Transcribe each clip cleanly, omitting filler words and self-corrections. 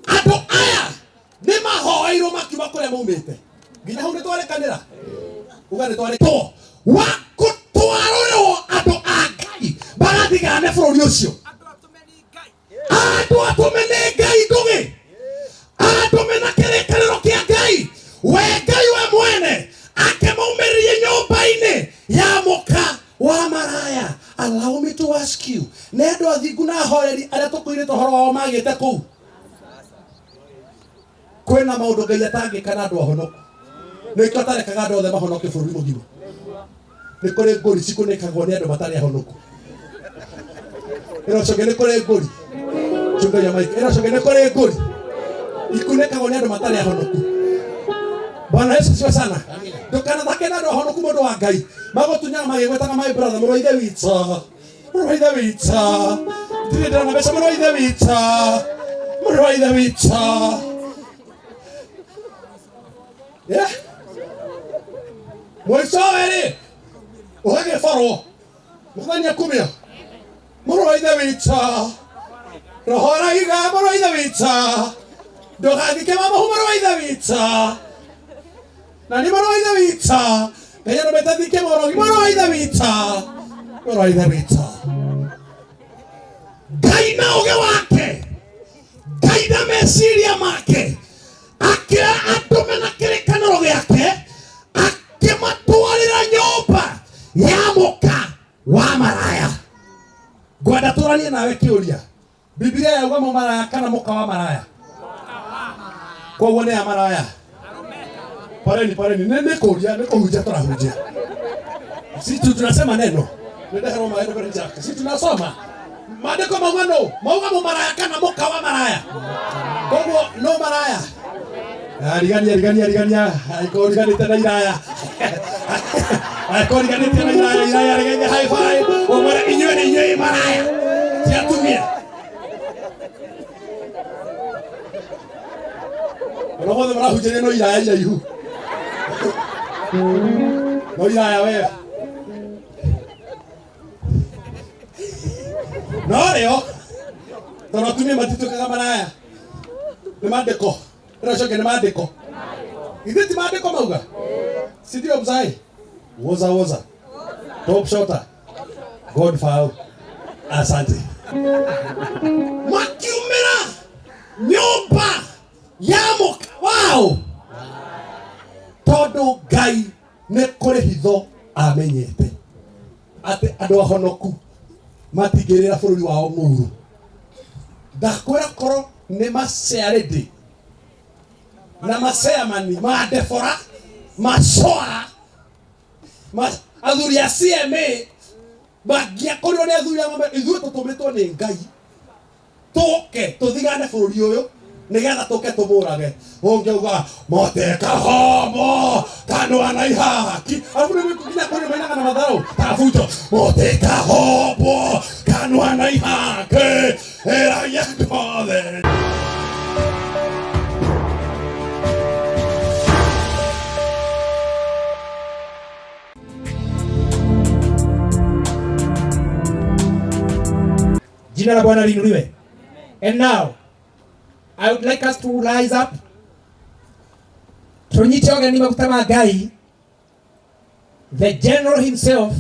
Andũ aya nĩ mahoeirwo makiuma kũrĩa maumĩte. Nginya hau nĩ twarĩkanĩra? Uga nĩ twarĩkanĩra. Wa gũtwarũrwo andũ a Ngai magathigane bũrũri ũcio. Andũ atũme nĩ Ngai ngũgĩ. Andũ mena kĩrĩkanĩro kĩa Ngai. We Ngai we mwene akĩmaumĩrĩrie nyũmba-inĩ ya mũka wa maraya. Allow me to ask you, nĩ andũ athingu na ahoreri arĩa tũkũirĩte ũhoro wao magĩte kũu? Kwĩna maũndũ Ngai atangĩka na andũ ahonoku. Nĩkĩo atarekaga andũ othe mahonoke bũrũri mũgima. Nĩ kũrĩ ngũri cikunĩkagwo nĩ andũ matarĩ ahonoku. Ĩno coke nĩ kũrĩ ngũri. Chungagia mic. Ĩno coke nĩ kũrĩ ngũri ikunĩkagwo nĩ andũ matarĩ ahonoku. Bwana Yesu asifiwe sana. Ndũkanathake na andũ ahonoku mũndũ wa Ngai. Magũtunyaga magĩgwĩtaga my brother mũrũ wa ithe witũ. Mũrũ wa ithe witũ. Ndirĩ ndĩrona mbeca mũrũ wa ithe witũ. Mũrũ wa ithe witũ. Yeah. Mũicowe rĩ ũgagĩborwo mũthenya kumia mũrũ wa ithe witũ roho araiga mũrũ wa ithe witũ ndũgathike mamohu mũrũ wa ithe witũ na nĩ mũrũ wa ithe witũ Ngai arũmĩte thike mũrogi mũrũ wa ithe witũ mũrũ wa ithe witũ Ngai na ũgĩ wake Ngai na meciria make akĩoya andũ mena kĩrĩkanĩro gĩake akĩmatwarĩra nyũmba ya mũka wa maraya. Ngwenda tũranie nawe kĩũria. Bibilia yauga mũmaraya kana mũka wa maraya? Koguo nĩ ya maraya. Poleni, poleni. Nĩ kũria, nĩ kũhunjia tũrahunjia. Si tu tunasema neno. Nĩ ndeherwo maĩ nĩ njaka. Si tunasoma. Maandĩko mauga no, mauga mũmaraya kana mũka wa maraya. Koguo no maraya. Ah, rigania rigania rigania angĩkorwo ũriganĩte na iraya angĩkorwo ũriganĩte na iraya iraya rĩgeithie high five ũmwĩre inyuĩ nĩ inyuĩ maraya ti atumia ona mothe marahunjĩria no iraya iraihu no iraya we no rĩo tondũ atumia matituĩkaga maraya nĩ maandĩko ĩracokia nĩ maandĩko ithuĩ ti maandĩko mauga si ndio mzai woza woza top shota god foul asante makiumĩra nyũmba ya mũka wao tondũ ngai nĩ kũrĩ hitho amenyete atĩ andũ ahonoku matingĩrĩra bũrũri wao ng'ũrũ ndakwĩra korwo nĩ macearĩndĩ na maceamani ma Debora macoa athuri a CMA mangĩakorirwo nĩ athuri a ng'ombe ithuĩ tũtũmĩtwo nĩ Ngai tũke tũthigane bũrũri ũyũ nĩgetha tũke tũmũrage ũngĩuga moteka homo kanua na ihaki arabu nĩ nginya kũrĩ mainaga na matharũ tabuto moteka homo kanua na ihaki ĩragia andũ othe. Jina la Bwana liinuliwe. And now, I would like us to rise up. Tunyite ũgeni maguta ma Ngai, the general himself,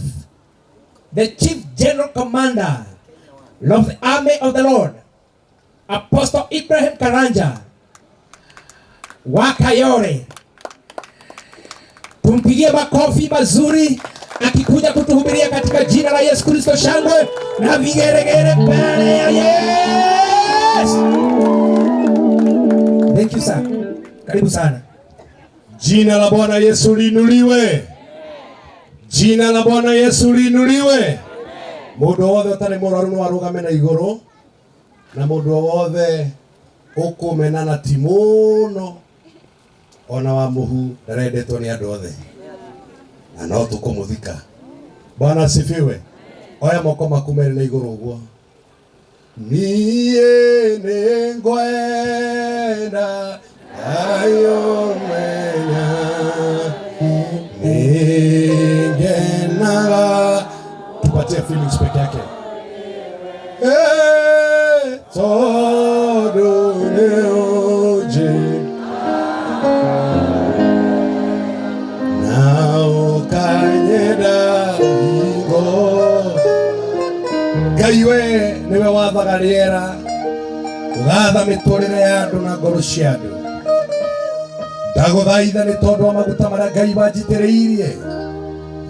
the chief general commander of the army of the Lord, Apostle Ibrahim Karanja wa Kayole. Tumpigie makofi mazuri akikuja kutuhubiria katika jina la Yesu Kristo. Shangwe na vigeregere mbele ya Yesu. Thank you sir. Karibu sana. Jina la Bwana Yesu liinuliwe. Jina la Bwana Yesu liinuliwe. Mundu wothe ũtarĩ mũrwaru no arũgame na igũrũ na mundu o wothe ũkũmenana ti mũno ona wa mũhu ndarendetwo nĩ andũ othe na no tũkũmũthika. Bwana asifiwe. Oya moko maku merĩ na igũrũ ũguo. Niĩ nĩ ngwenda Ngai ũmenya nĩ ngenaga. Tupatie feelings peke yake. Eh, tondũ nĩ Ngai we nĩwe wathaga rĩera, ũgatha mĩtũrĩre ya andũ na ngoro cia andũ. Ndagũthaitha nĩ tondũ wa maguta marĩa Ngai wanjitĩrĩirie,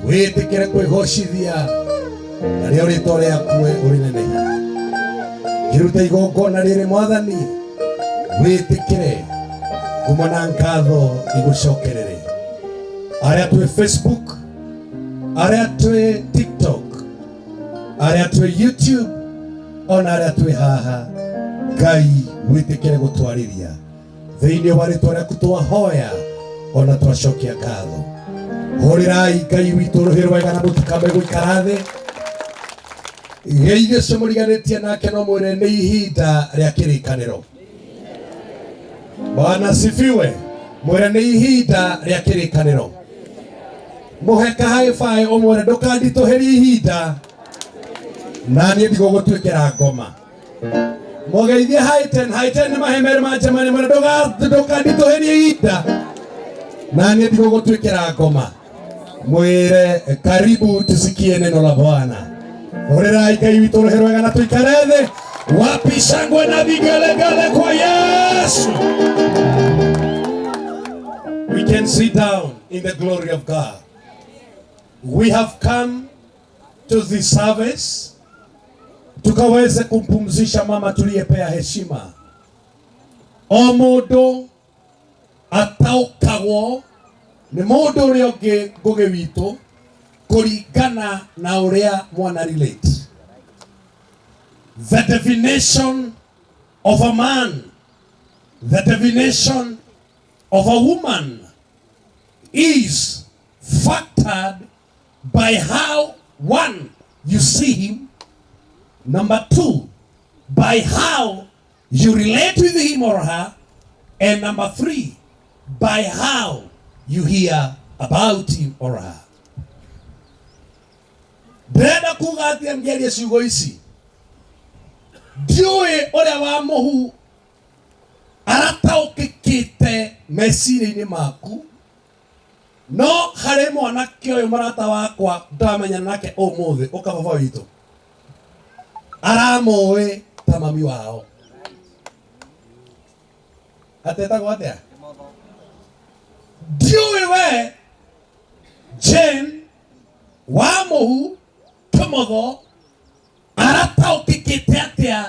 wĩtĩkĩre kwĩgocithia narĩo rĩtwa rĩaku we ũrĩnenehie. Ngĩruta igongona rĩrĩ Mwathani, wĩtĩkĩre kuma na ngatho igũcokerere. Arĩa twĩ Facebook, arĩa twĩ TikTok, arĩa twĩ YouTube, ona arĩa twĩ haha, Ngai wĩtĩkĩre gũtwarĩria thĩinĩ wa rĩtwa rĩaku twahoya ona twacokia ngatho. Hũrĩrai Ngai witũ rũhĩ rwega na mũtikambe gũikara thĩ. Geithio ũcio mũriganĩtie nake no mwĩre nĩ ihinda rĩa kĩrĩkanĩro. Bwana sifiwe. Mwĩre nĩ ihinda rĩa kĩrĩkanĩro. Mũhe ka high five ũmwĩre ndũkanditũhĩrie ihinda na niĩ ndigũgũtuĩkĩra ngoma. Mũgeithie high ten, high ten nĩ mahe merĩ ma Germany, mwĩre ndũkanditũhĩrie ihinda na niĩ ndigũgũtuĩkĩra ngoma. Mwĩre karibu tusikie neno la Bwana. Hũrĩrai Ngai witũ rũhĩ rwega na tũikare thĩ. Wapi shangwe na vigelegele kwa Yesu. We can sit down in the glory of God. We have come to this service tukaweze kumpumzisha mama tuliyepea heshima. O mũndũ ataũkagwo nĩ mũndũ ũrĩa ũngĩ ngũgĩ witũ kũringana na ũrĩa mwana relate. The definition of a man, the definition of a woman is factored by how, one, you see him, number two, by how you relate with him or her, and number three, by how you hear about him or her. Ndĩrenda kuga atĩa ngĩaria ciugo ici? Ndiũĩ ũrĩa wa mũhu arataũkĩkĩte meciria-inĩ maku, no harĩ mwanake ũyũ mũrata wakwa ndamenya nake ũmũthĩ, ũka baba witũ, aramũĩ ta mami wao. Atetagwo atĩa? Ndiũĩ we Jane wa mũhu kĩmotho arataũkĩkĩte atĩa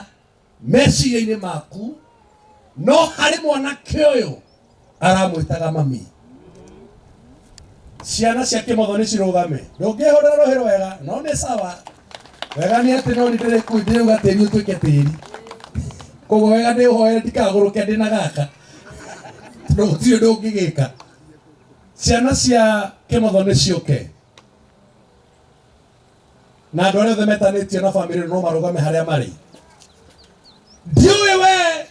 meciria-inĩ maku, no harĩ mwanake ũyũ aramwĩtaga mami. Ciana cia kĩmotho nĩ cirũgame, ndũngĩhũrĩra rũhĩ rwega, no nĩ sawa. Wega nĩ atĩ no nĩ ndĩrauga tĩri ũtuĩke tĩri, koguo wega ndĩũhoere ndikagũrũke ndĩ na gaka, tondũ gũtirĩ ũndũ ũngĩgĩka. Ciana cia kĩmotho nĩ ciũke na andũ arĩa othe metanĩtio na bamĩrĩ no marũgame harĩa marĩ. Ndiũĩ we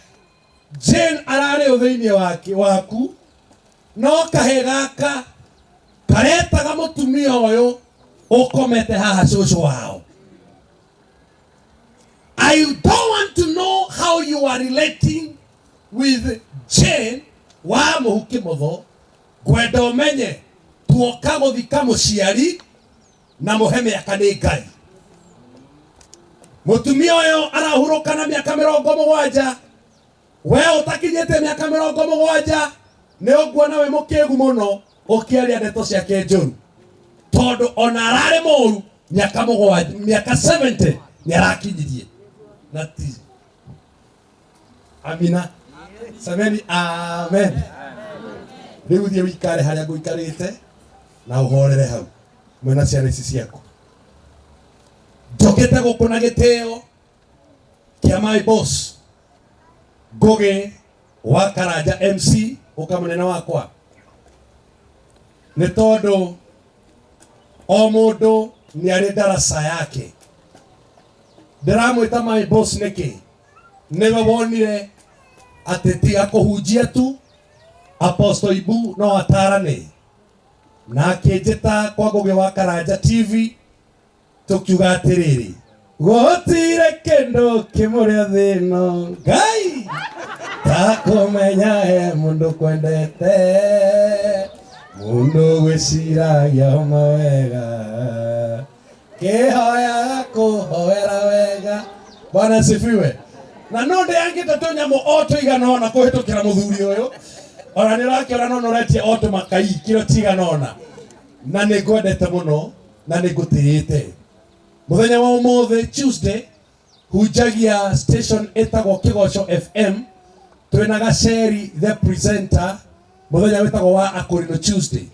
Jane ararĩ ũ thĩinĩ waku, no kahĩ gaka karetaga mũtumia ũyũ ũkomete haha cũcũ wao. I don't want to know how you are relating with Jane wa mũhu kĩmotho. Ngwenda ũmenye tuoka gũthika mũciari na mũhe mĩaka nĩ Ngai. Mũtumia ũyũ arahurũka na mĩaka 70, we ũtakinyĩte mĩaka 70 nĩ ũkuona wĩ mũkĩgu mũno ũkĩaria ndeto ciake njũru, tondũ ona ararĩ mũru mĩaka 7, mĩaka 70 nĩ arakinyirie. Na ti amina, semeni amen. Rĩu thiĩ wĩikare harĩa ngũikarĩte na ũhorere hau mwena ciana ici ciaku. Njũkĩte gũkũ na gĩtĩo kĩa my boss Ngũgĩ wa Karanja MC, ũka mũnene wakwa, nĩ tondũ o mũndũ nĩ arĩ ndaraca yake. Ndĩramwĩta my boss nĩkĩ? Nĩwe wonire atĩ tiga kũhunjia tu, Apostle Ibu no atarane, na akĩnjĩta kwa Ngũgĩ wa Karanja TV, tũkiuga atĩrĩrĩ, gũtirĩ kĩndũ kĩmũrĩa thĩ ĩno Ngai ta kũmenya he mũndũ kwendete, mũndũ gwĩciragia mawega. Ngĩhoyaga kũhoera wega. Bwana asifiwe. Na no ndĩangĩte tũnyamũ o tũigana ũna kũhĩtũkĩra mũthuri ũyũ. Ona nĩ ũrakĩona no noretie o tũmakai kiro cigana ũna. Na nĩ ngwendete mũno na nĩ ngũtĩĩte. Mũthenya wa ũmũthĩ Tuesday hunjagia station ĩtagwo Kĩgoco FM twĩna Gaceri the presenter mũthenya wĩtagwo wa Akũrinũ Tuesday.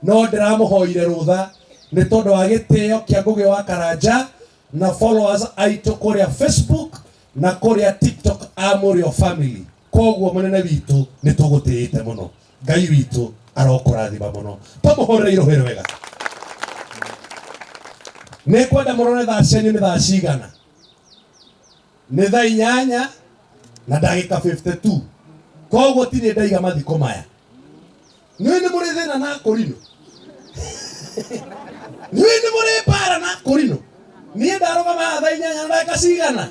No ndĩramũhoire rũtha nĩ tondũ wa gĩtĩo kĩa Ngũgĩ wa Karanja na followers aitũ kũrĩa Facebook na kũrĩa TikTok a Mũrĩo family. Koguo mũnene witũ nĩ tũgũtĩĩte mũno. Ngai witũ arokũrathima mũno. Tũmũhũrĩre irũhĩ rwega. Nĩ kwenda mũrore thaa cianyu nĩ thaa cigana. Nĩ thaa 8 na ndagĩka 52. Koguo ti niĩ ndaiga mathiko maya. Nĩũĩ nĩ mũrĩ thĩna na Akũrinũ? Nĩũĩ nĩ mũrĩ mbara na Akũrinũ? Niĩ ndarũgama haha thaa 8 na ndagĩka cigana?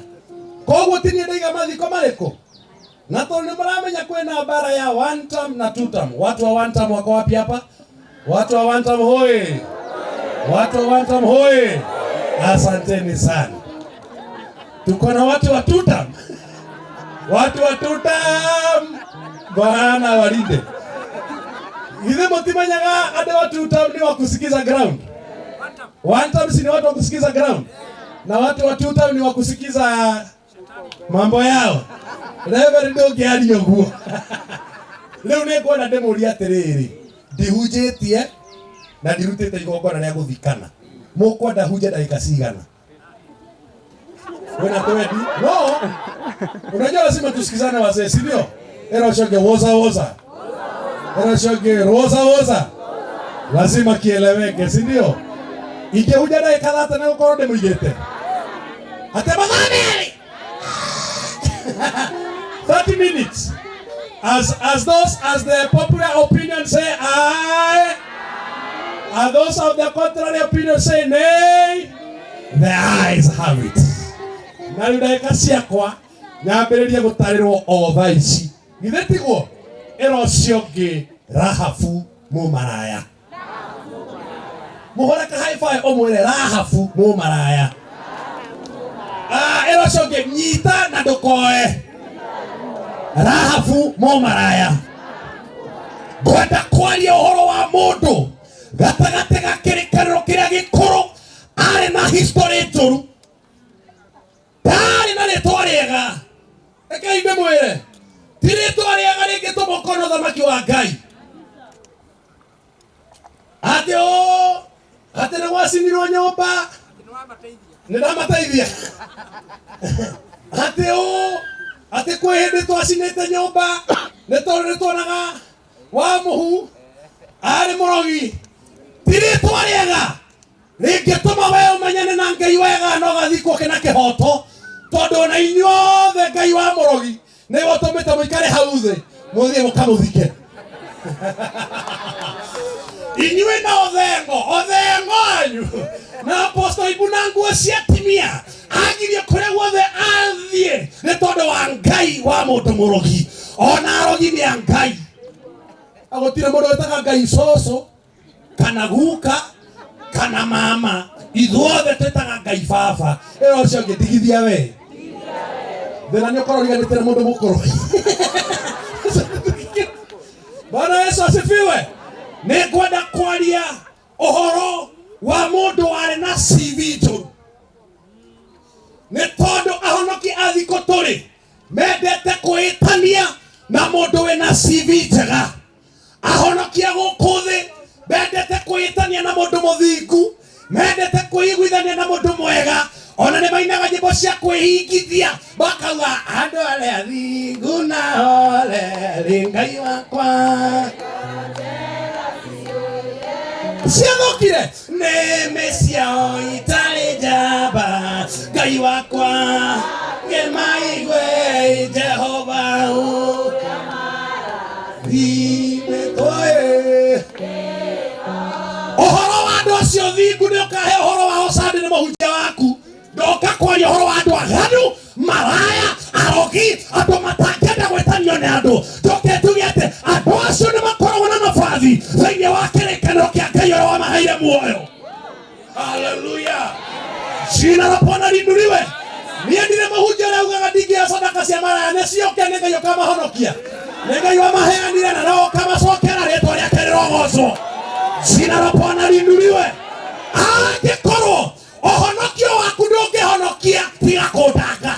Koguo ti niĩ ndaiga mathiko marĩkũ? Na tondũ nĩ mũramenya kwĩna mbara ya one term na two term. Watu wa one term wako wapi hapa? Watu wa one term hoi! Watu wa one term hoi! Asanteni sana. Tuko na watu wa two term. Watu wa two term. Bwana walinde. Ithe mũtimenyaga andũ wa two term ni wa kusikiza ground. One term si ni watu wa kusikiza ground. Na watu wa two term ni wa kusikiza mambo yao. Reverend ndũngĩaria ũguo. Rĩu nĩ ngwenda ndĩmũrie atĩrĩrĩ, ndihunjĩtie na ndirutĩte igongona rĩa gũthikana. Mũkwenda hunje ndagĩka cigana? Wena twendi? No. Unajua lazima tusikizane wazee, si ndio? Era ucio ũngĩ woza woza. Era ucio ũngĩ roza woza. Lazima kieleweke, si ndio? Ingĩhunja ndagĩka 30 nĩ gũkorwo ndĩmũigĩte. Ate mathaa merĩ. 30 minutes. As those as the popular opinion say aye, and those of the contrary opinion say nay, the ayes have it. Na rĩu ndagĩka ciakwa nyambĩrĩrie gũtarĩrwo o thaa ici. Githĩ tiguo? Ĩra ũcio ũngĩ Rahabu mũmaraya. Mũhũre ka high five ũmwĩre Rahabu mũmaraya. Ah, ĩra ũcio ũngĩ nyita na ndũkoe. Rahabu mũmaraya. Ngwenda kwaria ũhoro wa mũndũ gatagatĩ ga kĩrĩkanĩro kĩrĩa gĩkũrũ arĩ na history njũru, ndarĩ na rĩtwa rĩega. Rekei ndĩmwĩre, ti rĩtwa rĩega rĩngĩtũma ũkona ũthamaki wa Ngai. Atĩ ũ atĩ nĩ gwacinirwo nyũmba nĩ ndamateithia. Atĩ ũ atĩ kwĩ hĩndĩ twacinĩte nyũmba nĩ tondũ nĩ tuonaga wa mũhu arĩ mũrogi. Ti rĩtwa rĩega rĩngĩtũma we ũmenyane na Ngai wega na ũgathikwo kĩna kĩhoto, tondũ ona inyuothe Ngai wa mũrogi nĩwe ũtũmĩte mũikare hau thĩ mũthiĩ mũkamũthike. Inyuĩ na othengo othengo anyu na aposto ibu na nguo cia timia agirie kũrĩa guothe athiĩ nĩ tondũ wa Ngai wa mũndũ mũrogi. Ona arogi nĩ a Ngai. Agũtirĩ mũndũ wĩtaga Ngai cũcũ kana guka kana mama, ithuothe twĩtaga Ngai baba. Ĩra ũcio ũngĩ ndigithia we. Thĩna nĩ ũkorwo ũriganĩte na mũndũ mũkũrũ. Bwana Yesu asifiwe. Nĩ ngwenda kwaria ũhoro wa mũndũ warĩ na CV njũru, nĩ tondũ ahonoki a thikũ tũrĩ mendete kwĩtania na mũndũ wĩna CV njega. Ahonokia gũkũ thĩ mendete kwĩtania na mũndũ mũthingu, mendete kwĩiguithania na mũndũ mwega, ona nĩ mainaga nyĩmbo cia kwĩhingithia makauga andũ arĩa athingu na horeri Ngai wakwa ciathũkire nĩmĩ ciao itarĩ njamba Ngai wakwa ngĩmaigue Jehova thimĩtwoe. Ũhoro wa andũ acio thingu nĩ ũkahe ũhoro wao Sunday nĩ mũhunjia waku. Ndoka kwaria ũhoro wa andũ aganu, maraya, arogi, andũ matangĩenda gwĩtanio nĩ andũ. Ndoke njuge atĩ andũ acio nĩ makoragwo na nabathi thĩinĩ wa kĩrĩkanĩro kĩa Ngai ũrĩa wamaheire muoyo. Haleluya. Jina la Bwana liinuliwe. Niĩ ndirĩ mũhunjia ũrĩa ugaga ndingĩoya sadaka cia maraya, nĩ cioke nĩ Ngai ũkamahonokia, nĩ Ngai wamaheanire na no ũkamacokera, rĩtwa rĩake rĩrogocwo. Jina la Bwana liinuliwe. Angĩkorwo ũhonokio waku ndũngĩhonokia, tiga kũndanga.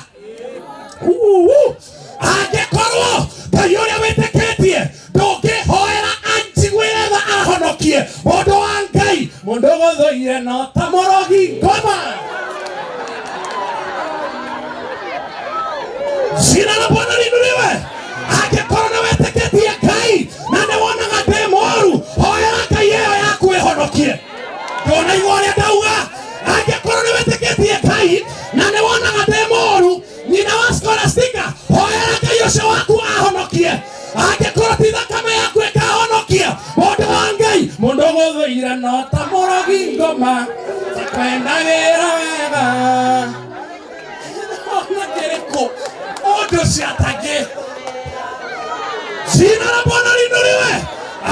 Uhu. Angĩkorwo Ngai ũrĩa wĩtĩkĩtie ndũngĩhoera anjiguĩre tha ahonokie mũndũ wa Ngai, mũndũ gũthũire no ta mũrogi ngoma. Jina la Bwana liinuliwe. Angĩkorwo nĩ wĩtĩkĩtie Ngai na nĩ wonaga ndĩ mũũru, hoera Ngai ĩyo yaku ĩhonokie. Ndũnaigua ũrĩa ndauga? Angĩkorwo nĩ wĩtĩkĩtie Ngai na nĩ wonaga ndĩ mũũru, nyina wa Scholastica, hoera Ngai ũcio waku ahonokie. Angĩkorwo ti thakame yaku ĩkahonokia mũndũ wa Ngai, mũndũ gũthũire no ta mũrogi ngoma, takwendagĩra wega ona kĩrĩkũ ũndũ ũcio atangĩ. Jina la Bwana liinuliwe.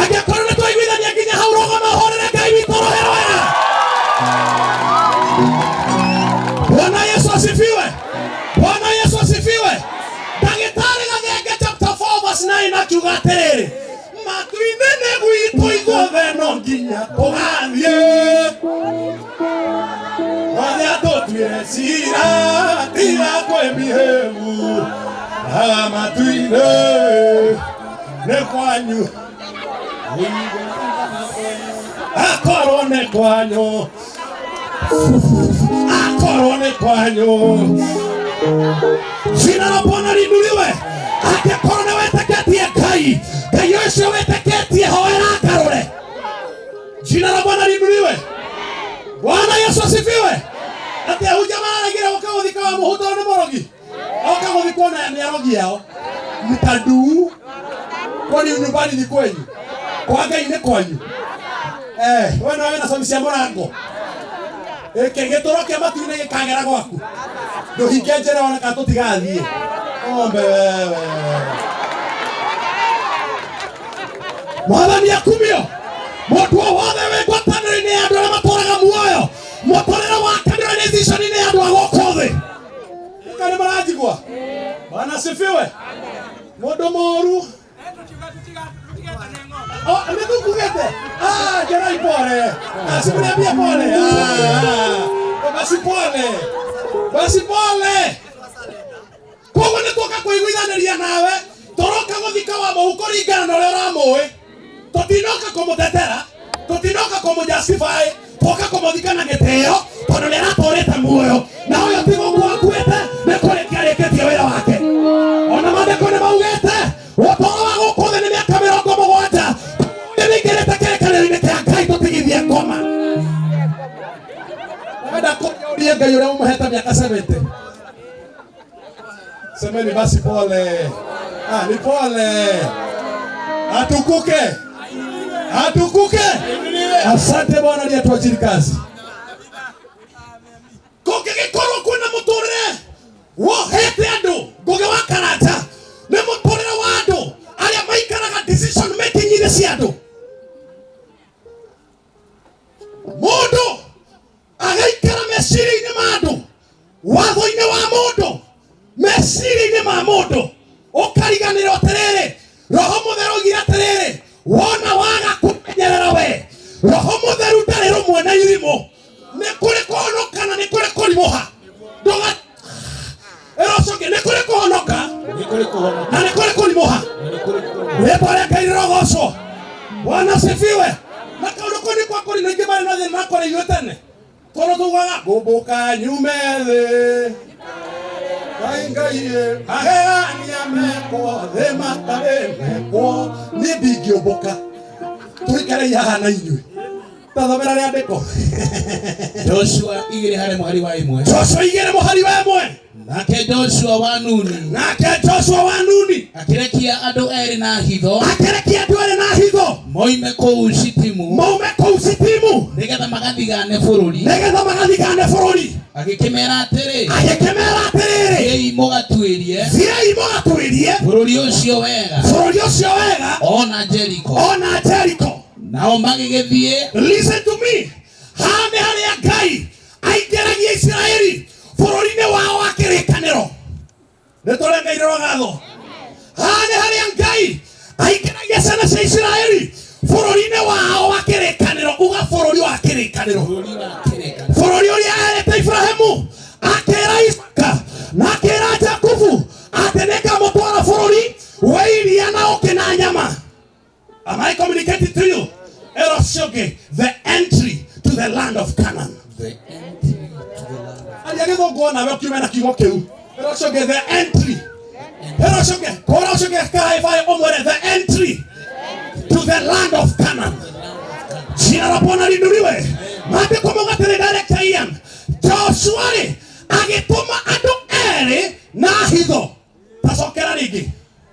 Angĩkorwo nĩ twaiguithania nginya hau, rũgama ũhũrĩre Ngai witũ rũhĩ rwega. Bwana Yesu asifiwe. Bwana Yesu asifiwe. Ndagĩtarĩ Gathenge chapter 4 verse 9 akiuga atĩrĩrĩ, matu-inĩ nĩ gwitũ ithuothe no nginya tũgathiĩ othe tũtuĩre cira, tiga kwĩmihĩgu matu-inĩ nĩ kwanyu, akorwo nĩ kwanyu, akorwo nĩ kwanyu. Jina la Bwana liinuliwe. Angĩkorwo nĩ wĩtĩkĩtie Ngai, Ngai ũcio wĩtĩkĩtie hoera ngarũre. Jina la Bwana liinuliwe. Bwana Yesu asifiwe. Atĩ ahunjia mararegire gũka gũthika wa mũhu tondũ nĩ mũrogi, oka gũthikwo na nĩ arogi ao mtaduu. Kwani nyumbani ni kwenyu? Kwa Ngai nĩ kwanyu. Eh, we nawe wĩna cobi cia mũrango. Ĩkĩ gĩtũro kĩa matu-inĩ gĩkagera gwaku, ndũhinge njĩra ona kana tũtigathiĩ ombe wewe. Mwathani akumio. Mũndũ o wothe wĩ ngwatanĩro-inĩ ya andũ arĩa matũraga muoyo, mũtũrĩre wake ndũrĩ decision-inĩ ya andũ a gũkũ thĩ. Kana nĩ maranjigua? Bwana asifiwe. Mũndũ mũru. Oh, nĩ tukugĩte. Ah, Jerai pole. Ah, sikuniambia pole. Ah, basi pole. Basi pole. Koguo nĩ tũka kũiguithanĩria nawe, tũroka gũthika wa mũhu kũringana na ũrĩa ũramũĩ. Tũtinoka kũmũtetera, tũtinoka kũmũjustify, twoka kũmũthika na gĩtĩo tondũ nĩ aratũrĩte muoyo, na ũyũ ti gũkua akuĩte, nĩ kũrĩkia arĩkĩtie wĩra wake. Ona maandĩko nĩ maugĩte ũtũũro wa gũkũ thĩ nĩ mĩaka 70. Nĩ wĩingĩrĩte kĩrĩkanĩro-inĩ kĩa Ngai, tũtigithie ngoma. Wenda kũria Ngai ũrĩa ũmũhete mĩaka 70. Semeni basi pole. Ah, ni pole. Atukuke. Atukuke. Asante Bwana aliyetuajiri kazi. Kũngĩgĩkorwo kwĩna mũtũrĩre wohete andũ, Ngũgĩ wa Karanja, nĩ mũtũrĩre wa andũ arĩa maikaraga decision making inĩ cia andũ. Mũndũ agaikara meciria-inĩ ma andũ, watho-inĩ wa mũndũ, meciria-inĩ ma mũndũ, ũkariganĩrwo atĩrĩrĩ, Roho Mũtheru oigire atĩrĩrĩ, wona waga kũmenyerera we, Roho Mũtheru ndarĩ rũmwe na irimũ. Nĩ kũrĩ kũhonoka na nĩ kũrĩ kũrimũha. Ndũga ĩra ũcio ũngĩ, nĩ kũrĩ kũhonoka Nĩ kũrĩ kũhonoka na nĩ kũrĩ kũrimũha. Na nĩ kũrĩ kũhonoka. Rĩtwa rĩa Ngai rĩrogocwo. Bwana asifiwe. Na kaũndũ kau nĩ kwa kũrĩ na ingĩ marĩ na thĩna kũrĩ ithuĩ tene, tondũ tugaga ngũmbũka nyume thĩ. Ngai Ngai ĩ, magegania mekwo thĩ matarĩ mekwo, niĩ ndingĩũmbũka tũikare haha na inyuĩ. Tathomera rĩandĩko. Joshua 2 harĩ mũhari wa 1. Joshua 2 mũhari wa 1. Nake Joshua wa Nuni Nake Joshua wa Nuni akĩrekia andũ erĩ na hitho akĩrekia andũ erĩ na hitho moime kũu Shitimu maume kũu Sitimu nĩgetha magathigane bũrũri. Nĩgetha magathigane bũrũri. Agĩkĩmera atĩrĩ, Agĩkĩmera atĩrĩrĩ, thiĩi mũgatuĩrie thiĩi mũgatuĩrie bũrũri ũcio wega bũrũri ũcio wega ona Jeriko. Ona Jeriko. Nao magĩgĩthiĩ. Listen to me, haha nĩ harĩa Ngai aingĩragia Isiraeli. Isiraeli bũrũri-inĩ wao wa kĩrĩkanĩro. Nĩ tũrengeirwo gatho. Haha nĩ harĩa Ngai aingĩragia ciana cia Isiraeli bũrũri-inĩ wao wa kĩrĩkanĩro. Uga bũrũri wa kĩrĩkanĩro. Bũrũri wa kĩrĩkanĩro. Bũrũri ũrĩa erĩte Ibrahimu, akĩra Isaka na akĩra Jakubu atĩ nĩngamũtwara bũrũri wa iria na ũkĩ na nyama. Am I communicating to you? Eroshoge, the entry to the land of Canaan. The entry to the land of Aria gĩthũngũ onawe ũkiume na kiugo kĩu. Eroshoge, the entry. Eroshoge, kora ũcoke kahaĩbaĩ ũmwĩre the entry to the land of Canaan. Jina la Bwana liinuliwe. Maandĩko mauga atĩrĩ, Director Ian, Joshua rĩ agĩtũma andũ erĩ na hitho. Tacokera rĩngĩ.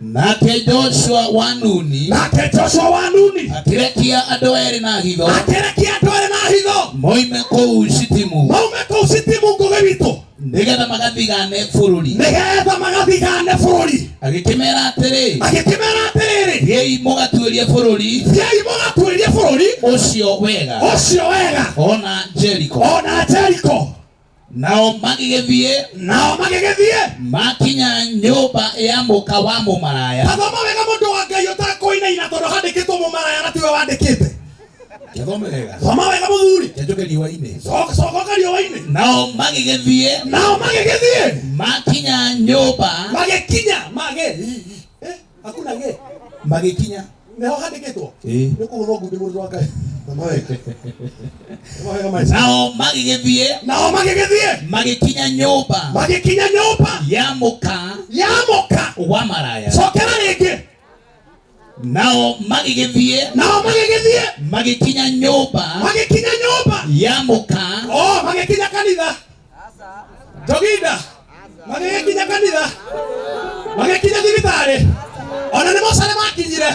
Nake Joshua wa Nuni Nake Joshua wa Nuni akĩrekia andũ erĩ na hitho akĩrekia andũ erĩ na hitho moime kũu Shitimu maume kũu Shitimu ngũgĩ witũ nĩgetha magathigane bũrũri. nĩgetha magathigane bũrũri. Agĩkĩmera atĩrĩ, Agĩkĩmera atĩrĩrĩ, thiĩi mũgatuĩrie bũrũri thiĩi mũgatuĩrie bũrũri ũcio wega ũcio wega ona Jeriko. ona Jeriko. Nao magĩgĩthiĩ Nao magĩgĩthiĩ. makinya nyũmba ya mũka wa mũmaraya. Tathoma wega mũndũ wa Ngai ũtakũinaina tondũ handĩkĩtwo mũmaraya na tiwe wandĩkĩte. Gĩthome wega. Thoma wega mũthuri. Kĩanjũke riũa-inĩ. Coka riũa-inĩ. Nao magĩgĩthiĩ Nao magĩgĩthiĩ makinya nyũmba magĩkinya magĩ hakuna gĩ magĩkinya nĩho handĩkĩtwo. Ĩĩ. Nĩ kũgũthwo ngundi mũndũ wa Ngai. Thoma wega. Thoma wega maica. Nao magĩgĩthiĩ Nao magĩgĩthiĩ magĩkinya nyũmba magĩkinya nyũmba ya mũka ya mũka. wa maraya. Cokera rĩngĩ. Nao magĩgĩthiĩ Nao magĩgĩthiĩ magĩkinya nyũmba magĩkinya nyũmba ya mũka oh magĩkinya kanitha Joginda magĩgĩkinya kanitha magĩkinya thibitarĩ ona nĩ mocarĩ makinyire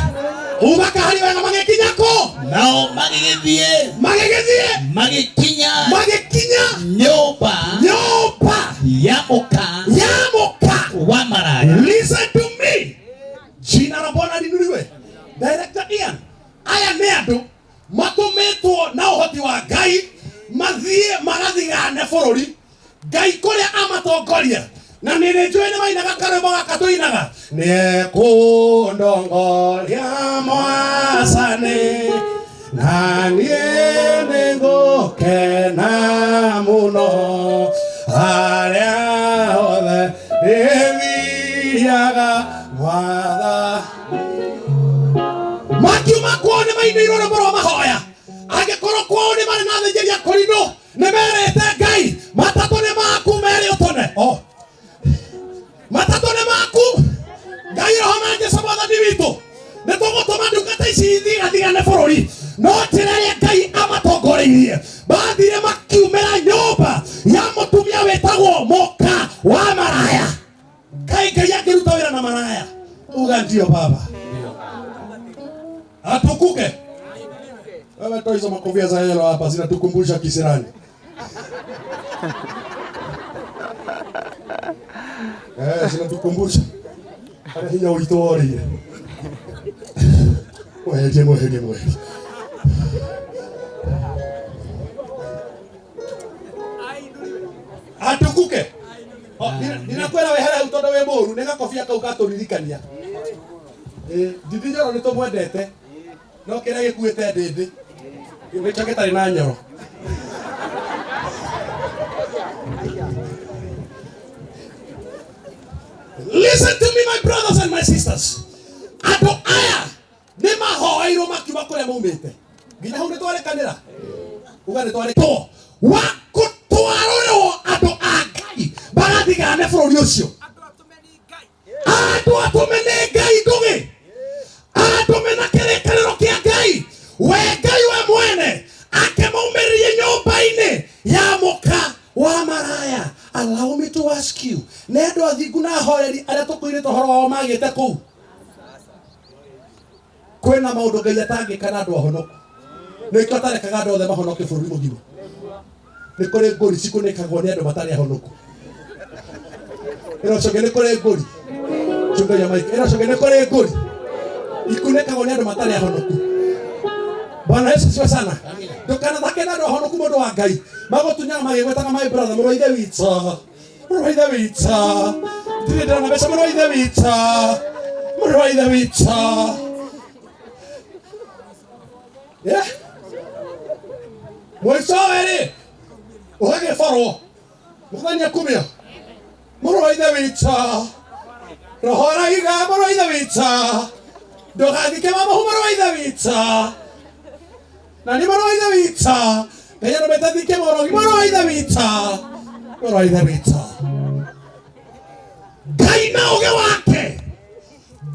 uga kahari wega magĩkinya kũ nao magĩgĩthiĩ magĩgĩthiĩ magĩkinya magĩkinya nyũmba nyũmba ya mũka ya mũka. wa maraya. Listen to me. Jina la Bwana liinuliwe. Director Ian, aya nĩ andũ matũmĩtwo na ũhoti wa Ngai mathiĩ magathigane bũrũri Ngai kũrĩa amatongoria na nĩ njũĩ nĩ mainaga karwĩmbo gaka tũinaga nĩekũndongoria mwathani na niĩ nĩngũkena mũno harĩa hothe ndĩthiaga mwatha makiuma kwao nĩ mainĩirwo rwĩmbo rwa mahoya angĩkorwo kwao nĩ marĩ na athĩnjĩri a kũrinũ nĩ merĩte Ngai matatũ nĩ maku merĩ ũtũne oh. Matatũ nĩ maku Ngai roho na Jesũ mwathani witũ nĩ tũgũtũma ndungata ici ithigathigane bũrũri no njĩra ĩrĩa Ngai amatongoreirie bathire makiumĩra nyũmba ya mũtumia wĩtagwo mũka wa maraya. Kai Ngai angĩruta wĩra na maraya uga ndio baba atukuke. Wewe toa hizo makofia za yellow hapa zinatukumbusha kisirani. Zinatukumbusha harĩa hinya witũ worĩire. Mweherie, mweherie, mweherie. Atukuke. Ndinakwĩra wehere hau tondũ wĩ mũũru nĩ gakobia kau gatũririkania. Ndindi Nyoro nĩ tũmwendete no kĩrĩa gĩkuĩte ndĩndĩ nĩkĩo gĩtarĩ na nyoro. Listen to me, my brothers and my sisters. Andũ aya nĩ mahoeirwo makiuma kũrĩa maumĩte nginya hau nĩ twarĩkanĩra uga nĩ twarĩtwo wa gũtwarũrwo andũ a Ngai magathigane bũrũri ũcio. Andũ atũme nĩ Ngai ngũgĩ andũ mena kĩrĩkanĩro kĩa Ngai we Ngai we mwene akĩmaumĩrĩrie nyũmba-inĩ ya mũka wa maraya. Allow me to ask you, nĩ andũ athingu na ahoreri arĩa tũkũirĩte ũhoro wao magĩte kũu? Kwĩna maũndũ Ngai atangĩka na andũ ahonoku nĩkĩo atarekaga andũ othe mahonoke bũrũri mũgima. Nĩ kũrĩ ngũri cikunĩkagwo nĩ andũ matarĩ ahonoku. Ĩrocoke nĩ kũrĩ ngũri chungagia mic. Ĩrocoke nĩ kũrĩ ngũri ikunĩkagwo nĩ andũ matarĩ ahonoku. Bwana Yesu asifiwe sana. Ndũkanathake na andũ ahonoku mũndũ wa Ngai. Magũtunyaga magĩgwetaga my brother mũrũ wa ithe witũ. Mũrũ wa ithe witũ. Ndirĩ ndĩrona mbeca mũrũ wa ithe witũ. Mũrũ wa ithe witũ. Yeah. Mũicowe rĩ, ũgagĩborwo. Mũthenya kumio. Mũrũ wa ithe witũ. Roho araiga mũrũ wa ithe witũ. Ndũgathike mamohu mũrũ wa ithe witũ. Na nĩ mũrũ wa ithe witũ. Ngai arũmĩte thike mũrogi mũrũ wa ithe witũ. Mũrũ wa ithe witũ. Ngai na ũgĩ wake.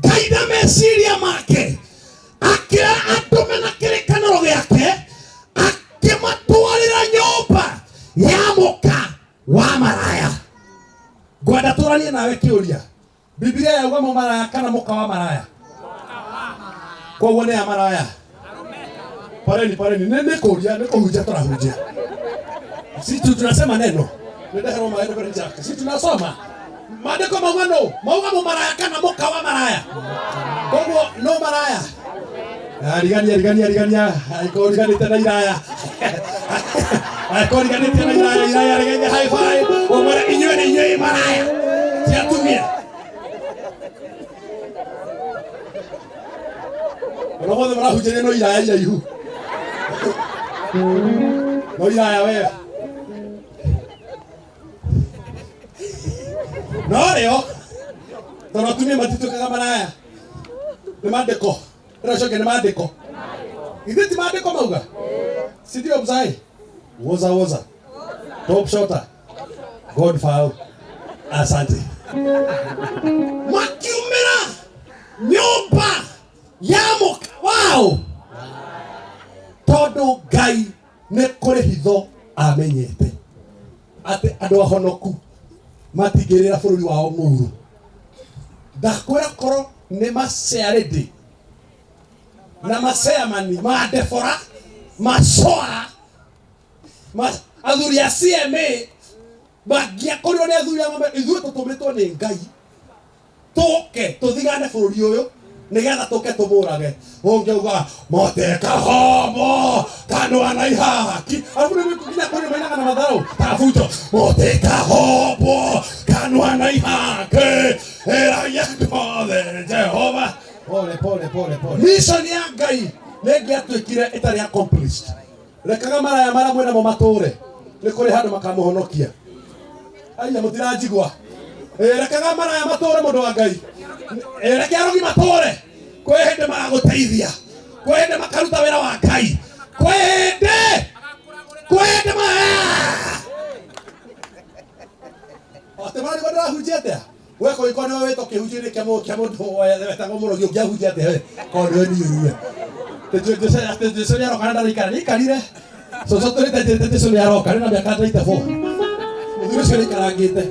Ngai na meciria make. Akĩoya andũ mena kĩrĩkanĩro gĩake akĩmatwarĩra nyũmba ya mũka wa maraya. Ngwenda tũranie nawe kĩũria. Biblia yauga mũmaraya kana mũka wa maraya? Koguo nĩ ya maraya. Poleni, poleni. Nĩ kũria, nĩ kũhunjia tũrahunjia. Si tu tunasema neno. Nĩ ndeherwo maĩ nĩ Jack. Si tunasoma. Maandĩko mauga no, mauga mũmaraya kana mũka wa maraya. Koguo no maraya. Ah, rigania rigania rigania angĩkorwo ũriganĩte na iraya angĩkorwo ũriganĩte na iraya iraya rigeithie high five ũmwĩre inyuĩ nĩ inyuĩ maraya ti atumia ona mothe marahunjĩria no iraya iraihu no iraya wewe no rĩo tondũ atumia matituĩkaga maraya nĩ maandĩko ĩracokia nĩ maandĩko ithuĩ ti maandĩko mauga si ndio mzai woza woza top shota god foul asante makiumĩra nyũmba ya mũka wao tondũ Ngai nĩ kũrĩ hitho amenyete atĩ andũ ahonoku matingĩrĩra bũrũri wao mũru ndakwĩra korwo nĩ macearĩndĩ na maceamani ma Debora macoa athuri a CMA mangĩakorirwo nĩ athuri a ng'ombe ithuĩ tũtũmĩtwo nĩ Ngai tũke tũthigane bũrũri ũyũ nĩgetha tũke tũmũrage ũngĩauga moteka homo kanua na ihaki arabu nĩ nginya kũrĩ mainaga na matharũ tabuto moteka homo kanua na ihaki ĩragia andũ othe Jehova. Pole pole pole pole. Mission ya Ngai nĩ ĩngĩatuĩkire ĩtarĩ accomplished. Rekaga maraya marĩa mwĩ namo matũre nĩ kũrĩ handũ makamũhonokia. Aya mũtiranjigua. Rekaga maraya matũre mũndũ wa Ngai. Reke arogi matũre kwĩ hĩndĩ magagũteithia kwĩ hĩndĩ makaruta wĩra wa Ngai kwĩ hĩndĩ kwĩ hĩndĩ ma atĩ marigwo ndĩrahunjia atĩa we kũngĩkorwo nĩwe wĩtwo kĩhunjio-inĩ kĩa mũndũ wetagwo mũrogi ũngĩahunjia atĩa we korwo nĩwe niĩ we atĩ Jesũ nĩ aroka na ndaraikara nĩaikarire cũcũ tũrĩte njĩrĩte Jesũ nĩ aroka rĩ na mĩaka 94 mũthuri ũcio nĩaikarangĩte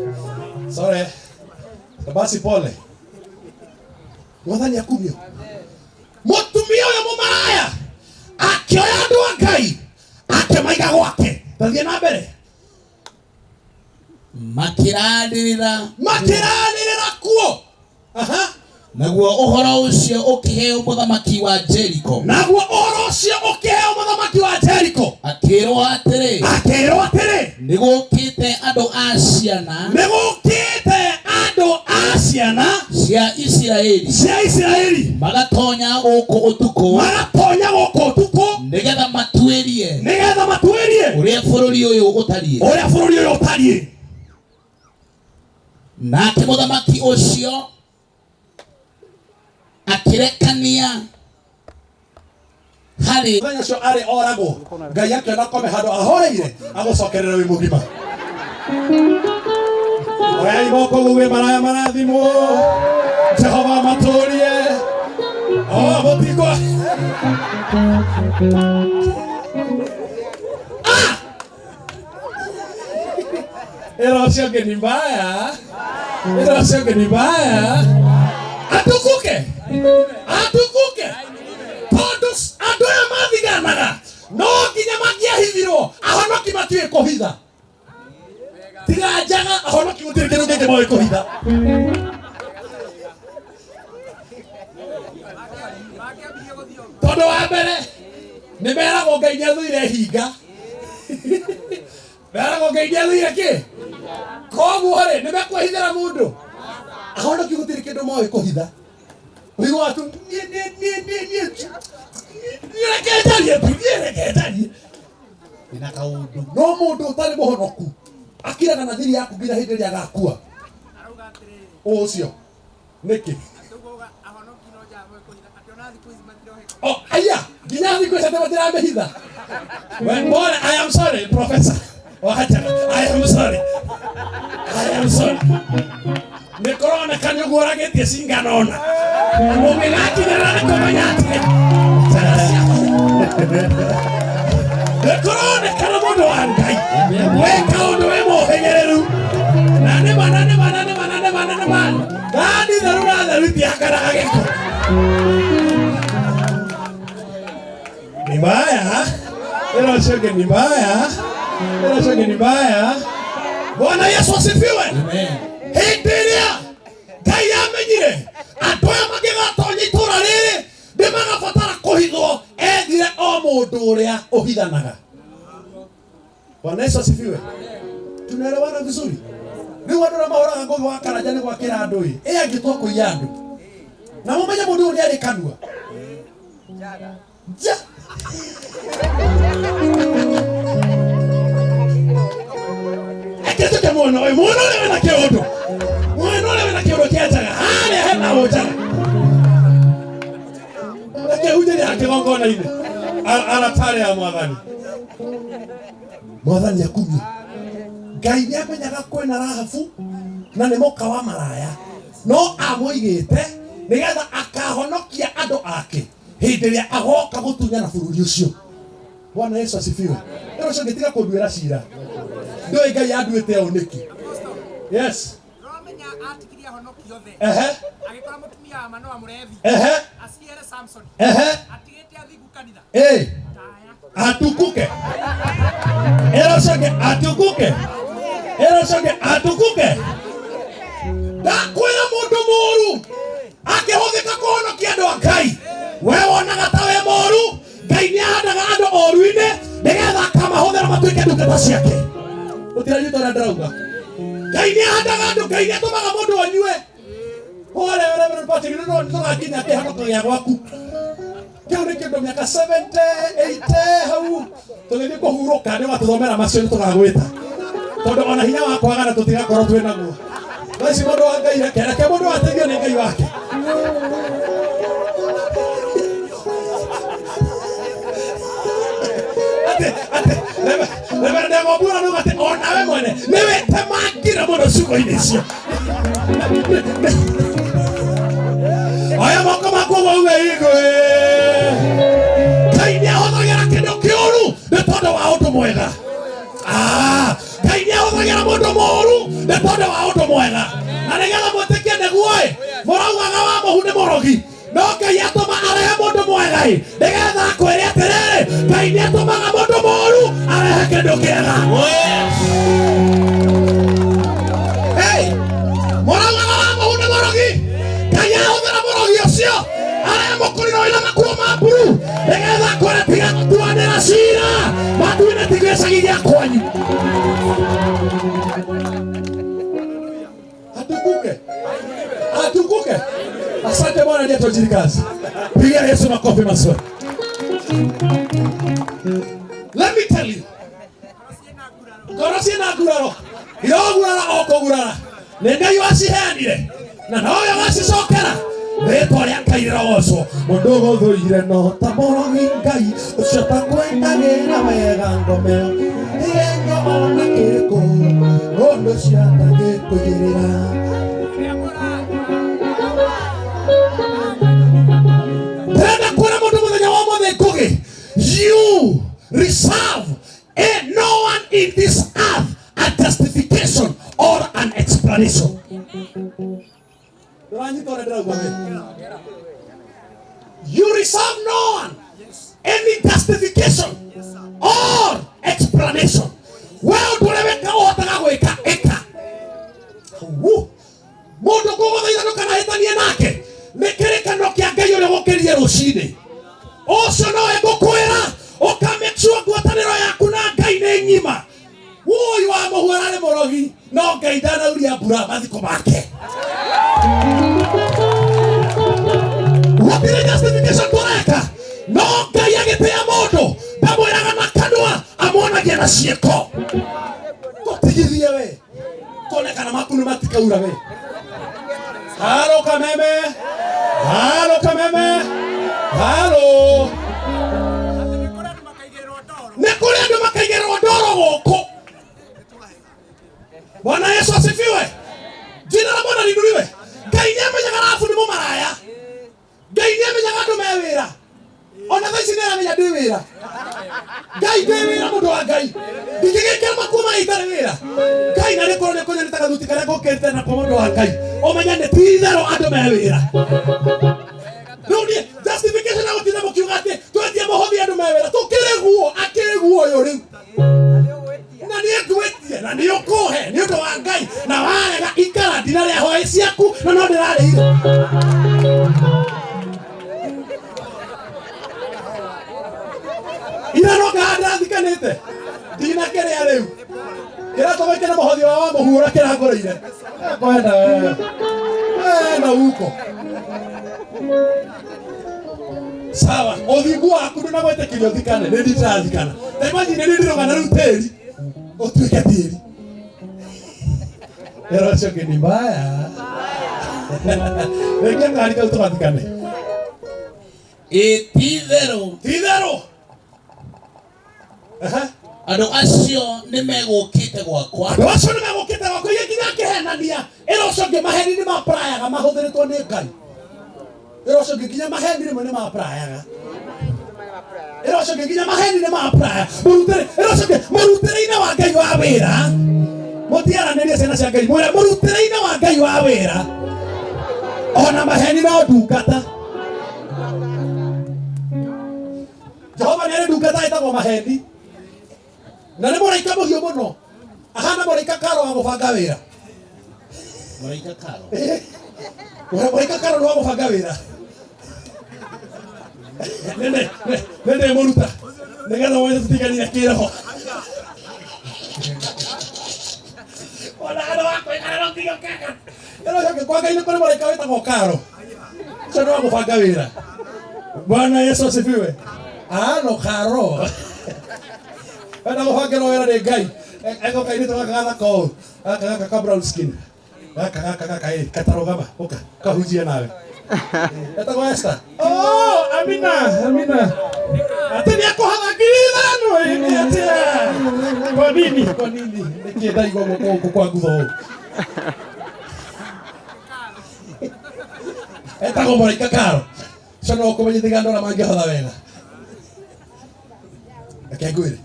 sorry basi pole mwathani akumio mũtumia ũyũ mũmaraya akĩoya andũ a Ngai akĩmaiga gwake tathiĩ na mbere Makĩranĩrĩra makĩranĩrĩra kuo. Aha. Naguo ũhoro ũcio ũkĩheo mũthamaki wa Jeriko. Naguo ũhoro ũcio ũkĩheo mũthamaki wa Jeriko. Akĩrwo atĩrĩ, akĩrwo atĩrĩ, nĩgũkĩte andũ a ciana nĩgũkĩte andũ a ciana cia Isiraeli cia Isiraeli magatonya gũkũ ũtukũ magatonya gũkũ ũtukũ nĩgetha matuĩrie nĩgetha matuĩrie ũrĩa bũrũri ũyũ ũtariĩ. ũrĩa bũrũri ũyũ ũtariĩ. Nake mũthamaki ũcio akĩrekania harĩ mũthenya ũcio arĩ oragwo Ngai akĩona kome handũ ahoreire agũcokerera wĩ mũgima. Oyai moko guge maraya marathimwo Jehova matũrie o mũtikwa ĩra ũcio ũngĩ ni mbaya ĩra ũcio ũngĩ ni mbaya atukuke atukuke tondũ andũ aya mathiganaga no nginya mangĩahithirwo ahonoki matiũĩ kũhitha tiga njaga ahonoki gũtirĩ kĩndũ kĩngĩ moĩ kũhitha tondũ wa mbere Nĩ meragwo Ngai nĩ athũire hinga. Meragwo Ngai nĩ athũire kĩ? Koguo rĩ, nĩ mekwĩhithĩra mũndũ? Ahonoki gũtirĩ kĩndũ moĩ kũhitha. Ũiguaga tu niĩ niĩ niĩ niĩ niĩ niĩ reke njarie tu, niĩ reke njarie. Ndĩna kaũndũ. No mũndũ ũtarĩ mũhonoku akiraga na thiri yaku nginya hĩndĩ ĩrĩa agakua. Arauga atĩrĩrĩ, Ũcio nĩkĩ? atĩ ũguo ahonoki no nja amwe kũhitha, atĩ ona thikũ ici matiroheka. Oh, aya, nginya thikũ ici atĩ matiramĩhitha. We, pole, I am sorry, professor. Wacha, I am sorry. I am sorry. Nĩ kũroneka nĩ ũguo ũragĩtie cingana ona. Na mũngĩgakinyĩrĩra nĩ kũmenya atĩ nĩ kũronekana mũndũ wa Ngai weka ũndũ wĩ mũhĩgĩrĩru. Na nĩ ma, na nĩ ma, na nĩ ma, na nĩ ma, na nĩ ma. Thani theru na theru itiakanaga gĩko. Ni mbaya. Ila usioge ni mbaya. Ila usioge ni mbaya. Bwana Yesu asifiwe. Amen. Hĩndĩ ĩrĩa Ngai amenyire andũ aya mangĩgatonya itũũra rĩrĩ nĩ magabatara kũhithwo, ethire o mũndũ ũrĩa ũhithanaga. Bwana Yesu asifiwe. Tunaelewana vizuri? Rĩu andũ arĩa mahoraga ngũgĩ wa Karanja nĩ gwakĩra andũ ĩ, ĩ angĩtua kũiya andũ. Na mũmenye mũndũ ũyũ nĩ arĩ kanua. Nja. Reke tuke mwena ũyũ, mwena ũrĩa wĩna kĩũndũ. Mwena ũrĩa wĩna kĩũndũ kĩa njaga, harĩa hena ũnjaga. Reke hunjĩria ha kĩgongona-inĩ. Aratarĩ ya mwathani. Mwathani akumio. Ngai nĩ amenyaga kwĩna Rahabu na nĩ mũka wa maraya no amũigĩte nĩgetha akahonokia andũ ake hĩndĩ ĩrĩa agoka gũtunyana bũrũri ũcio. Bwana Yesu asifiwe. Rĩu ũcio ũngĩtiga kũnduĩra cira ndũĩ Ngai anduĩte ũũ nĩkĩ. Yes. Ndũramenya atigirie ahonoki othe. Ehe. Agĩkora mũtumia wa Manoa mũrebi. Ehe. Aciare Samson. Ehe. Atigĩte athingu kanitha. Eh. Taya. Atukuke. Ĩra ũcio ũngĩ atukuke. Ĩra ũcio ũngĩ atukuke. Ndakwĩra mũndũ mũru akĩhũthĩka kũhonokia andũ a Ngai, we wonaga ta wĩ mũru, Ngai nĩ ahandaga andũ ũru-inĩ nĩgetha akamahũthĩra matuĩke ndungata ciake. Ũtiranyita ũrĩa ndĩrauga? Ngai nĩ ahandaga andũ, Ngai nĩ atũmaga mũndũ anyue. Pole Reverend Patrick, nĩ tũgakinya kĩhonoko gĩa gwaku. Kĩu nĩ kĩndũ mĩaka 70, 80 hau tũgĩthiĩ kũhurũka nĩ watũthomera macio nĩ tũgagwĩta tondũ ona hinya wa kwagana tũtigakorwo twĩ naguo. Thaa ici mũndũ wa Ngai reke reke mũndũ ateithio nĩ Ngai wake. Atĩ atĩ Reverend Ndegwa nĩ atĩ onawe mwene nĩ wĩtemangire mũno ciugo-inĩ icio. Oya moko maku mauge igwe. Ngai nĩ ahũthagĩra kĩndũ kĩũru nĩ tondũ wa ũndũ mwega. Ah, Ngai nĩ ahũthagĩra mũndũ mũũru nĩ tondũ wa ũndũ mwega. Na nĩgetha mwĩtĩkie nĩguo ĩ, mũraugaga wa mũhu nĩ mũrogi. No Ngai atũma arehe mũndũ mwega ĩ, nĩgetha akwĩre atĩrĩrĩ, Ngai nĩ atũmaga mũndũ mũũru arehe kĩndũ kĩega. Hey, mũraugaga wa mũhu nĩ mũrogi. Ngai ahũthĩra mũrogi ũcio arehe mũkũriro wĩna makuo ma mburu nĩgetha akwĩre tiga gũtuanĩra cira matu-inĩ ti gĩcagi gĩa kwanyu. Atukuke. Atukuke. Asante Bwana ndiye tuajiri kazi. Pigia Yesu makofi mazuri. Let me tell you. Ngoro ciĩna nguraro. Irogurara o kũgurara. Nĩ Ngai waciheanire na nowe wacicokera. Rĩtwa rĩa Ngai rĩrogocwo. Mũndũ gũthũire no ta mũrogi Ngai ũcio takwendagĩra wega ngomeo. Kĩgenyo ona kĩrĩkũ mũndũ ũcio atangĩkũigĩrĩra. Ndĩrenda kwĩra mũndũ mũthenya wa ũmũthĩ Ngũgĩ, you reserve a no one in this earth a justification or an explanation. Ndũranyita ũrĩa ndĩrauga we? You reserve no one any justification or explanation. We ũndũ ũrĩa weka ũhotaga gwĩka ĩka. Wu. Mũndũ ngũgũthaitha ndũkanahĩtanie nake nĩ kĩrĩkanĩro kĩa Ngai ũrĩa gũkĩrie rũcinĩ. Ũcio nowe ngũkwĩra Ũka make sure ngwatanĩro yaku na Ngai nĩ ng'ima. Woi wa mũhu ararĩ mũrogi, no Ngai ndanauria mbura mathiko make. Gũtirĩ justification tũreka, no Ngai agĩtĩa mũndũ ndamwĩraga na kanua, amuonagia na ciĩko. Tũtigithie we, tuone kana maku nĩ matikaura we. Halo Kameme, halo Kameme, halo. Atĩ nĩ kũrĩ andũ makaigĩrĩrwo ndoro. Nĩ kũrĩ andũ makaigĩrĩrwo ndoro gũkũ. Bwana Yesu asifiwe. Jina la Bwana liinuliwe. Ngai nĩ amenyaga Rahabu nĩ mũmaraya. Ngai nĩ amenyaga andũ me wĩra. Ona thaa ici nĩ aramenya ndĩ wĩra. Ngai ndĩ wĩra mũndũ wa Ngai. Ndingĩgĩkĩra makuo marĩa itarĩ wĩra. Ngai na nĩkorwo nĩ kũnyonete gathuti karĩa ngũkĩrĩte nako mũndũ wa Ngai. Ũmenye nĩ ti itherũ andũ me wĩra. Rĩu niĩ justification ya gũtinda mũkiuga atĩ twetie mũhothi andũ me wĩra. Tũkĩrĩ guo, akĩrĩ guo ũyũ rĩu. Na nĩ ngwĩtie na nĩ ũkũhe nĩ ũndũ wa Ngai, na warega ikara ndinarĩa hwaĩ ciaku na no ndĩrarĩire. Ira no ngaha ndĩrathikanĩte ndinakĩrĩa rĩu kĩratũmĩke na mũhothi wa mũhu ũrĩa kĩrangũrĩire kwenda wewe na huko sawa. Ũthingu waku ndũnagwĩtĩkĩria ũthikane, nĩ ndirathikana. Ta imagine nĩ ndirũgana rĩu tĩri ũtuĩke tĩri. Ĩro ũcio ũngĩ ni mbaya. Rĩngĩ ngari kau tũgathikane. Ĩ ti itherũ Ti itherũ. Aha. Andũ acio nĩ megũkĩte gwakwa. Andũ acio nĩ megũkĩte gwakwa iria nginya akĩhenania. Ĩra ũcio ũngĩ maheni nĩ maprayaga mahũthĩrĩtwo nĩ Ngai. Ĩra ũcio ũngĩ nginya maheni rĩmwe nĩ maprayaga. Ĩra ũcio ũngĩ nginya maheni nĩ mapraya. Mũrutĩre, ĩra ũcio ũngĩ mũrutĩre-inĩ wa Ngai wa wĩra. Mũtiaranĩrie ciana cia Ngai, mwĩre mũrutĩre-inĩ wa Ngai wa wĩra. Ona maheni no ndungata. Jehova nĩ arĩ ndungata ĩtagwo maheni, na nĩ mũraika mũhiũ mũno, ahana mũraika karo wa gũbanga wĩra. Mũraika karo. Mũraika karo nĩ wa gũbanga wĩra. Nĩ ndĩmũruta nĩgetha wone tũtiganire kĩroho. Ona andũ a kwĩkara no nginya ũkeka. Ĩno ũcio kwa Ngai nĩ kũrĩ mũraika wĩtagwo karo. Ũcio nĩ wa gũbanga wĩra. Bwana Yesu asifiwe. Alo karo. Wenda gũbangĩrwo wĩra nĩ Ngai. Ego kairĩtu gaka gathaka ũũ. Gaka gaka ka brown skin. Gaka gaka gaka ĩ katarũgama. Ũka kahunjie nawe. Etagwo Esther. Oh, Amina, Amina. Ati nĩ akũhatha 5,000 ĩ nĩ atĩa? Kwa nini? Kwa nini? Nĩkĩ ndaigua guoko gũkũ kwa ngutho ũũ? Etagwo mũraika karo. Ũcio no ũkũmenyithia andũ arĩa mangĩhotha wega. Reke ngwĩre,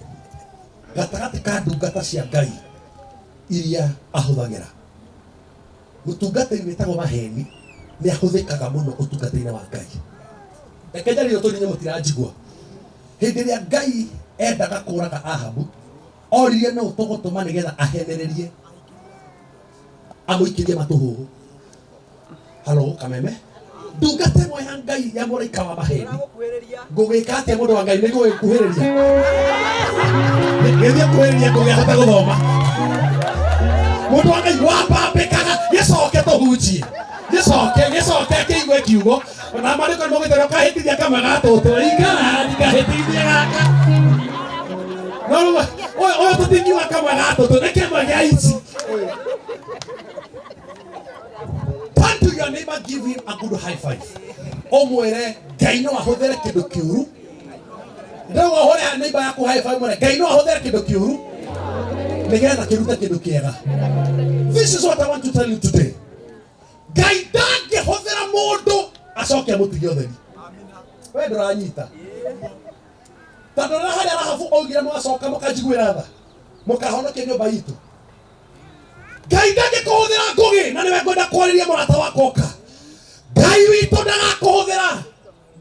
gatagatĩ ka ndungata cia Ngai iria ahũthagĩra, mũtungatĩri wĩtagwo maheni nĩ ahũthĩkaga mũno ũtungatĩri-inĩ wa Ngai. Reke njarie ũtũrinye mũtiranjigua. Hĩndĩ ĩrĩa Ngai endaga kũraga Ahabu, oririe nũ tũgũtũma nĩgetha ahenererie amũikĩrie matũhũhũ. Halo Kameme, ndungata ĩmwe ya Ngai ya mũraika wa maheni, ngũgĩka atĩa mũndũ wa Ngai? Nĩ ngũgĩkuhĩrĩria, gĩthiĩ kuhĩrĩria, ndũgĩahota gũthoma. Mũndũ wa Ngai wambambĩkaga, gĩcoke tũhunjie, gĩcoke gĩcoke kĩigue kiugo na marĩko nĩ mũgĩte ũkahĩtithia kamwe ga tũtũ ikara ndikahĩtithie gaka. No rĩu ũyũ ũyũ tũtingiuga kamwe ga tũtũ nĩ kĩmwe gĩa ici. Turn to your neighbor, give him a good high five. Ũmwĩre Ngai no ahũthĩre kĩndũ kĩũru. Rĩu ũhũre neighbor yaku high five, mwĩre Ngai no ahũthĩre kĩndũ kĩũru nĩgetha kĩrute kĩndũ kĩega. This is what I want to tell you today. Ngai ndangĩhũthĩra mũndũ acoke amũtige ũtheri. We ndũranyita. Tondũ rĩrĩa harĩa Rahabu augire mwacoka mũkanjiguĩra tha, mũkahonokia nyũmba itũ. Ngai ndangĩkũhũthĩra ngũgĩ, na nĩwe ngwenda kwarĩria mũrata wakwa ũka. Ngai witũ ndagakũhũthĩra.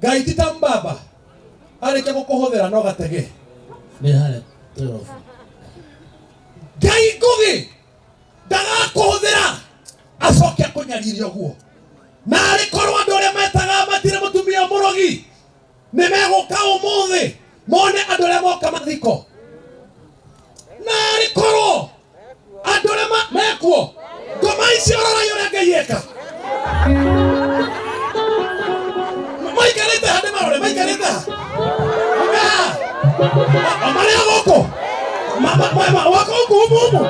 Ngai ti ta mbaba, arĩkia gũkũhũthĩra no gatege. Nĩ harĩa 12. Ngai ngũgĩ ndagakũhũthĩra acoke akũnyaririe ũguo. Na arĩ korwo andũ arĩa metaga matire mũtumia mũrogi nĩ megũka ũmũthĩ Mone andũ arĩa moka mathiko. Narĩ korwo andũ arĩa mekuo ngoma icio rorai ũrĩa Ngai eka. Maikarĩte ha ndĩmarore maikarĩte ha? Me ha? Marĩa gũkũ? Wako huku humu humu.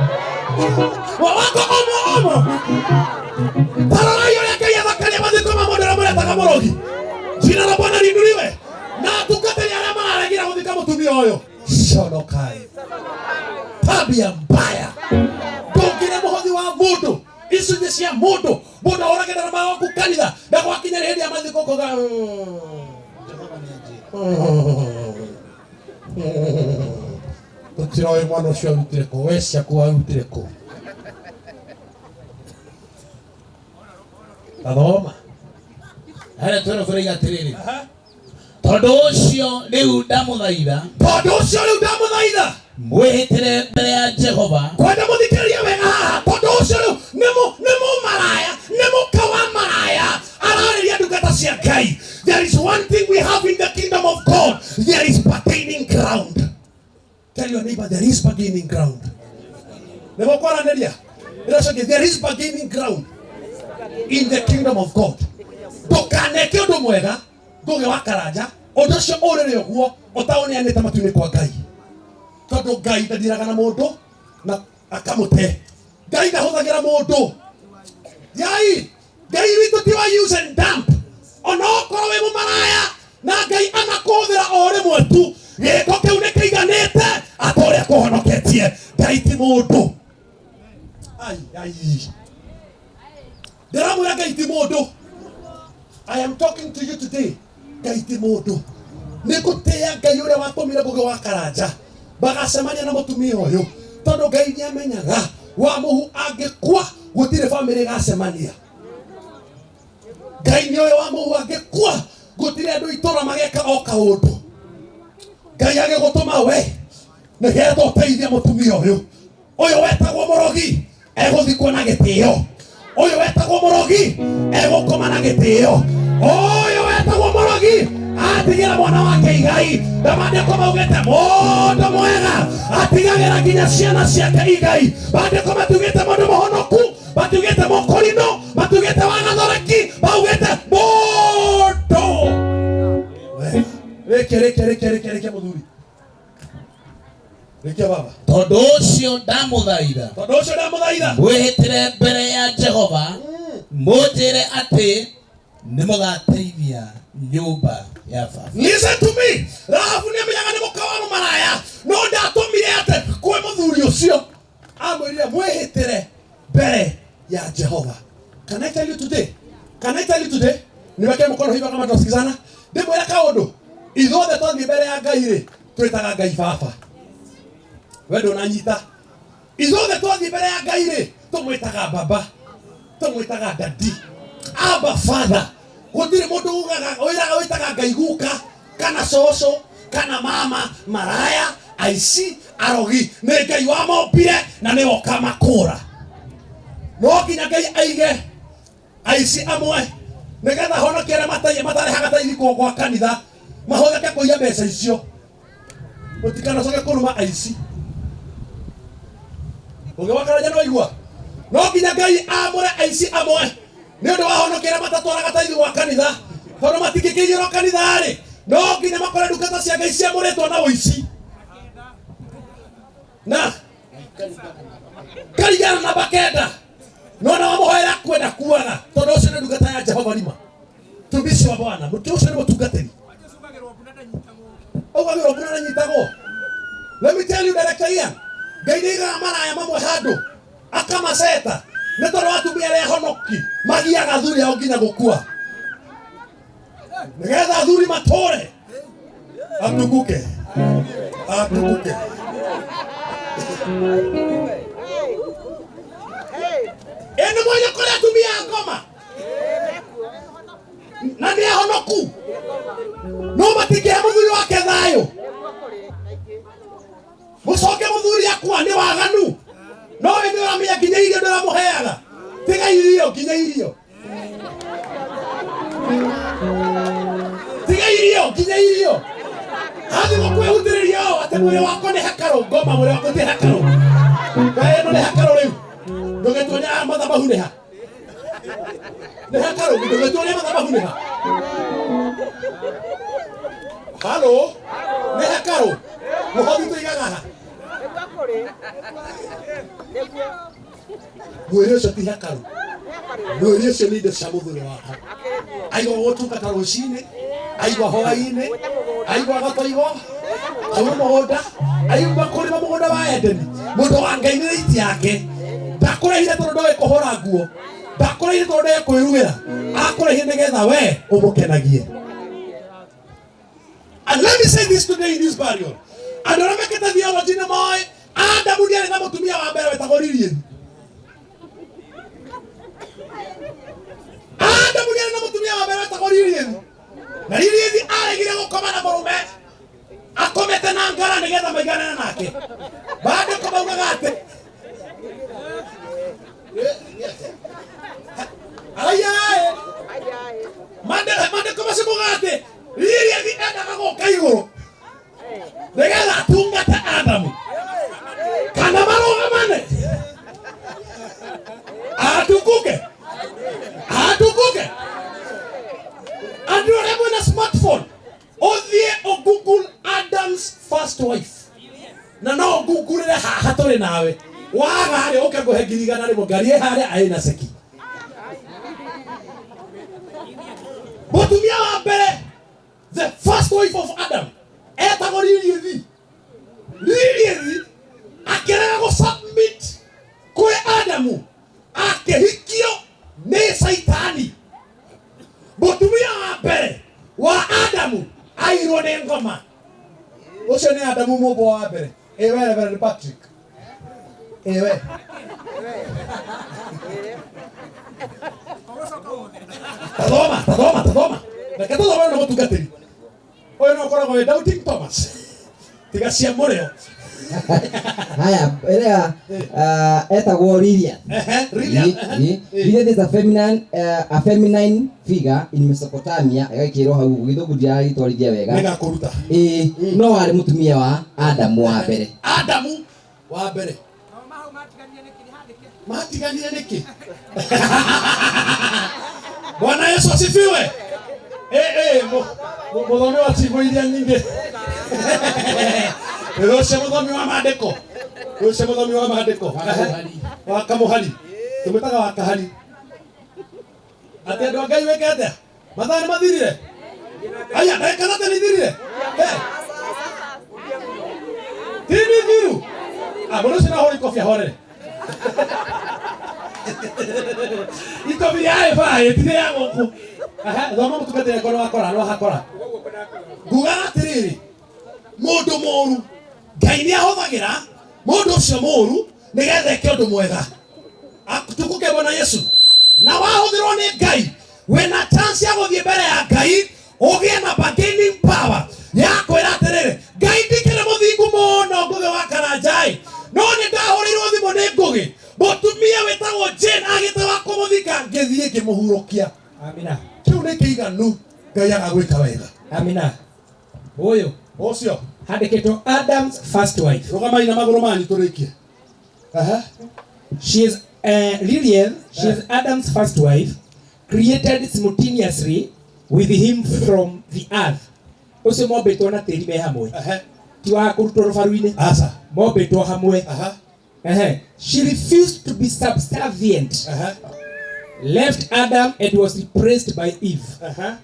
Wako humu humu. Tarorai ũrĩa Ngai athakaria mathiko ma mũndũ ũrĩa mũretaga mũrogi. Jina la Bwana liinuliwe. Na atungatĩri arĩa mararegire gũthika mũtumia ũyũ. Conokai. Tabia mbaya. Ndũngĩrĩa mũhothi wa mũndũ. Icunjĩ cia mũndũ. Mũndũ ahũragĩra na magoku kanitha. Na gwakinya hĩndĩ ya mathiko ũkauga Tũtiroĩ mwana ũcio arutire kũ, we ciaku warutire kũ. Tathoma. Harĩa twĩrwo tũroiga atĩrĩrĩ, tondũ ũcio rĩu ndamũthaitha Tondũ ũcio rĩu ndamũthaitha mwĩhĩtĩre mbere ya Jehova kwenda mũthikĩrĩrie wega haha tondũ ũcio rĩu nĩ mũmaraya nĩ mũka wa maraya ararĩria ndungata cia Ngai. There is one thing we have in the kingdom of God. There is bargaining ground. Tell your neighbor there is bargaining ground. Nĩ mũkwaranĩria? Ĩracokia, there is bargaining ground in the kingdom of God. Ndũkaneke ũndũ mwega ngũgĩ wa karanja ũndũ ũcio ũrĩre ũguo ũtaũneanĩte matu-inĩ kwa Ngai tondũ Ngai ndathiraga na mũndũ na akamũte. Ngai ndahũthagĩra mũndũ. Yai Ngai witũ ti wa use and dump. Ona okorwo wĩ mũmaraya na Ngai anakũhũthĩra o rĩmwe tu gĩko kĩu nĩ kĩiganĩte ata ũrĩa kũhonoketie. Ngai ti mũndũ. Ai ai ndĩramwĩra Ngai ti mũndũ. I am talking to you today. Ngai ti mũndũ. Nĩ ngũtĩĩa Ngai ũrĩa watũmire Ngũgĩ wa Karanja bagacemania na mũtumia ũyũ tondũ Ngai nĩ amenyaga wa mũhu angĩkua gũtirĩ bamĩrĩ ĩgacemania. Ngai nĩ ũyũ wa mũhu angĩkua gũtirĩ andũ itũra mageka o kaũndũ. Ngai agĩgũtũma we nĩgetha ũteithie mũtumia ũyũ. Ũyũ wetagwo mũrogi egũthikwo na gĩtĩo. Ũyũ wetagwo mũrogi egũkoma na gĩtĩo. Ũyũ wetagwo mũrogi atigĩra mwana wake igai. Na maandĩko maugĩte mũndũ mwega atigagĩra nginya ciana ciake igai. Maandĩko matugĩte mũndũ mũhonoku, matugĩte mũkũrinũ, matugĩte wa gathoreki, maugĩte mũndũ. Rĩkia rĩkia rĩkia rĩkia rĩkia mũthuri. Rĩkia baba. Tondũ ũcio ndamũthaitha Tondũ ũcio ndamũthaitha mwĩhĩtĩre mbere ya Jehova mũnjĩre atĩ nĩ mũgateithia nyũmba ya baba. Listen to me. Rahabu nĩ amenyaga nĩ mũka wa mũmaraya no ndatũmire atĩ kwĩ mũthuri ũcio amwĩrire mwĩhĩtĩre mbere ya Jehova. Can I tell you today? Can I tell you today? Niweke mkono hivyo kama tunasikizana. Ndĩmwĩre kaũndũ. Ithuothe twathiĩ mbere ya Ngai rĩ, twĩtaga Ngai baba. We ndũnanyita. Ithuothe twathiĩ mbere ya Ngai rĩ, tũmwĩtaga baba. Tũmwĩtaga daddy. Abba Father. Gũtirĩ mũndũ ugaga wĩraga wĩtaga Ngai guka kana cũcũ kana mama maraya aici arogi nĩ Ngai wamombire na nĩwe ũkamakũra. No nginya Ngai aige aici amwe nĩgetha honokie arĩa matarehaga taithi gwa kanitha mahũthĩke kũiya mbeca icio. Mũtikanacoke kũruma aici. Ũgĩ wa Karanja nĩwaigua? No nginya Ngai amũre aici amwe nĩ ũndũ wa honokia arĩa matatwaraga taithi gwa kanitha tondũ matingĩkĩiyĩrwo kanitha rĩ, no nginya makore ndungata cia Ngai ciamũrĩtwo na ũici na karingana namba kenda no na wamũhoera kwenda kuaga tondũ ũcio nĩ ndungata ya Jehova rima mtumishi wa Bwana mũtu ũcio nĩ mũtungatĩri augagĩrwo mbura ndanyitagwo. Let me tell you Director Ian, Ngai nĩ aigaga maraya mamwe handũ akamaceta nĩ tondũ atumia arĩa ahonoki magiaga athuri ao nginya gũkua nĩgetha athuri matũre atukuke atukuke. Ĩ nĩ mwene kũrĩ atumia a ngoma na nĩ ahonoku no matingĩhe mũthuri wake thayũ mũcoke mũthuri akua nĩ waganu no we nĩ ũramenya nginya irio ndũramũheaga tiga irio nginya irio tiga irio nginya irio Athi gũkwĩhutĩrĩria ũũ atĩ mwĩrĩ wakwa nĩ hekarũ, ngoma mwĩrĩ wakwa ti hekarũ. Ngai ĩno nĩ hekarũ rĩu. Ndũgĩtuonia mathabahu nĩ ha. Nĩ hekarũ, ndũgĩtuonia mathabahu nĩ ha. Halo, nĩ hekarũ. Mũhothi tũigaga ha. Mwĩrĩ ũcio ti hekarũ. Mwĩrĩ ũcio nĩ indo cia mũthuri wakwa. Aigua gũtungata rũcinĩ, aigua hwaĩ-inĩ, aigua gatoigo, auma mũgũnda, aigua kũrĩma mũgũnda wa Edeni. Mũndũ wa Ngai nĩ rĩiti yake. Ndakũrehire tondũ ndoĩ kũhũra nguo. Ndakũrehire tondũ ndoĩ kwĩrugĩra. Akũrehire nĩgetha we ũmũkenagie. And let me say this today in this burial. Andũ arĩa mekĩte theology nĩ moĩ Adamu nĩarĩ na mũtumia wa mbere wetagwo Lilian. Adamu nĩarĩ na mũtumia wa mbere wetagwo Lilian. Na Lilian aregire gũkoma na mũrũme akomete na ngara nĩgetha maiganane nake. Maandĩko maugaga atĩ Ayae. Maandĩko macio maugaga atĩ Lilian endaga gũka igũrũ nĩgetha atungate Adamu kana marũgamane atunguke atunguke andũ arĩa mwĩna smartphone ũthiĩ ũgoogle Adam's first wife na no ũgugurĩre haha tũrĩ nawe waga rĩ ũke ngũhe 100,000 ngari ĩ harĩa aĩ na ceki mũtumia wa mbere the first wife of Adam etagwo Lilithi. Lilithi akĩrega gũsubmit kwĩ Adamu akĩhikio nĩ Saitani. Mũtumia wa mbere wa Adamu airwo nĩ ngoma. Ũcio nĩ Adamu mũmbwo wa mbere. Ĩwe Reverend Patrick. Ĩwe. Tathoma, tathoma, tathoma. Reke tũthome na mũtungatĩri. Ũyũ no ũkoragwo wĩ doubting Thomas. Tiga cia mũrĩo. Haya, ĩrĩa etagwo Lilian. Ehe, Lilian, ehe. Lilian is a feminine figure in Mesopotamia, ĩgakĩrwo hau gĩthũngũ ndiragĩtwarithia wega. Nĩngakũruta. Ĩĩ, no warĩ mũtumia wa Adamu wa mbere. Adamu wa mbere. Matiganire nĩkĩ? Bwana Yesu asifiwe. Eh eh, mũthomi wa ciugo iria nyingĩ. Ũcio mũthomi wa maandĩko. Ũcio mũthomi wa maandĩko. Wa kamũhari. Tũmwĩtaga wa kahari. Atĩ andũ a Ngai wĩke atĩa? Mathaa nĩ mathirire? Aya, ndagĩka thate nĩ ithirire? Eh. Ti mithiru? Ah, mũndũ ũcio no ahũre ikobi ahorere. Ikobi rĩa ĩbaĩ ti rĩa gũkũ. Aha, thoma mũtungatĩri angĩkorwo nĩ wakora, nĩ wahakora. Ngugaga atĩrĩrĩ, mũndũ mũru Ngai nĩ ahũthagĩra mũndũ ũcio mũru nĩgetha eke ũndũ mwega. Tukuke Bwana Yesu. Na wahũthĩrwo nĩ Ngai wĩna chance ya gũthiĩ mbere ya Ngai ũgĩe na bargaining power ya kwĩra atĩrĩrĩ, Ngai ndikĩrĩ mũthingu mũno Ngũgĩ wa Karanja-ĩ, no nĩ ndahũrĩirwo thimũ nĩ Ngũgĩ mũtumia wĩtagwo Jane agĩte wa kũmũthika, ngĩthiĩ ngĩmũhurũkia. Amina. Kĩu nĩ kĩiganu Ngai agagwĩka wega. Amina. Ũyũ Ũcio handĩkĩtwo Adam's first wife. rũgamai na magũrũ manyu tũrĩkie. Aha. She is Lillian, she is Adam's first wife, created simultaneously with him from the earth. Ũcio mombĩtwo na tĩri me hamwe. Aha. Ti wa kũrutwo rũbaru-inĩ. Aca. Mombĩtwo hamwe. Aha. Ehe. She refused to be subservient. Aha. Left Adam and was replaced by Eve. Aha.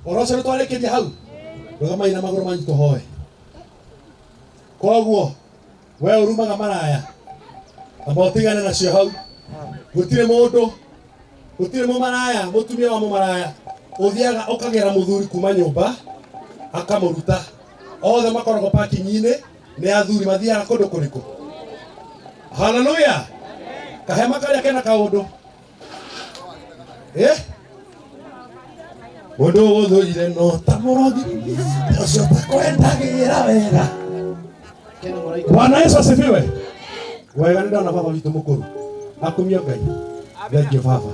Ũhoro ũcio nĩ twarĩkĩria hau. Rũgamai na magũrũ manyu tũhoe. Koguo we ũrumaga maraya amba ũtigane nacio hau. Gũtirĩ mũndũ, gũtirĩ mũmaraya, mũtumia wa mũmaraya ũthiaga ũkagĩra mũthuri kuma nyũmba akamũruta. Othe makoragwo parking-inĩ nĩ athuri mathiaga kũndũ kũrĩkũ? Haleluya! Kahema karĩa kena kaũndũ. Eh? Mũndũ ũthũire no ta mũrogi ũcio takwendagĩra wega. Bwana Yesu asifiwe. Wega nĩ ndona baba witũ mũkũrũ. Akumio Ngai. Thank you baba.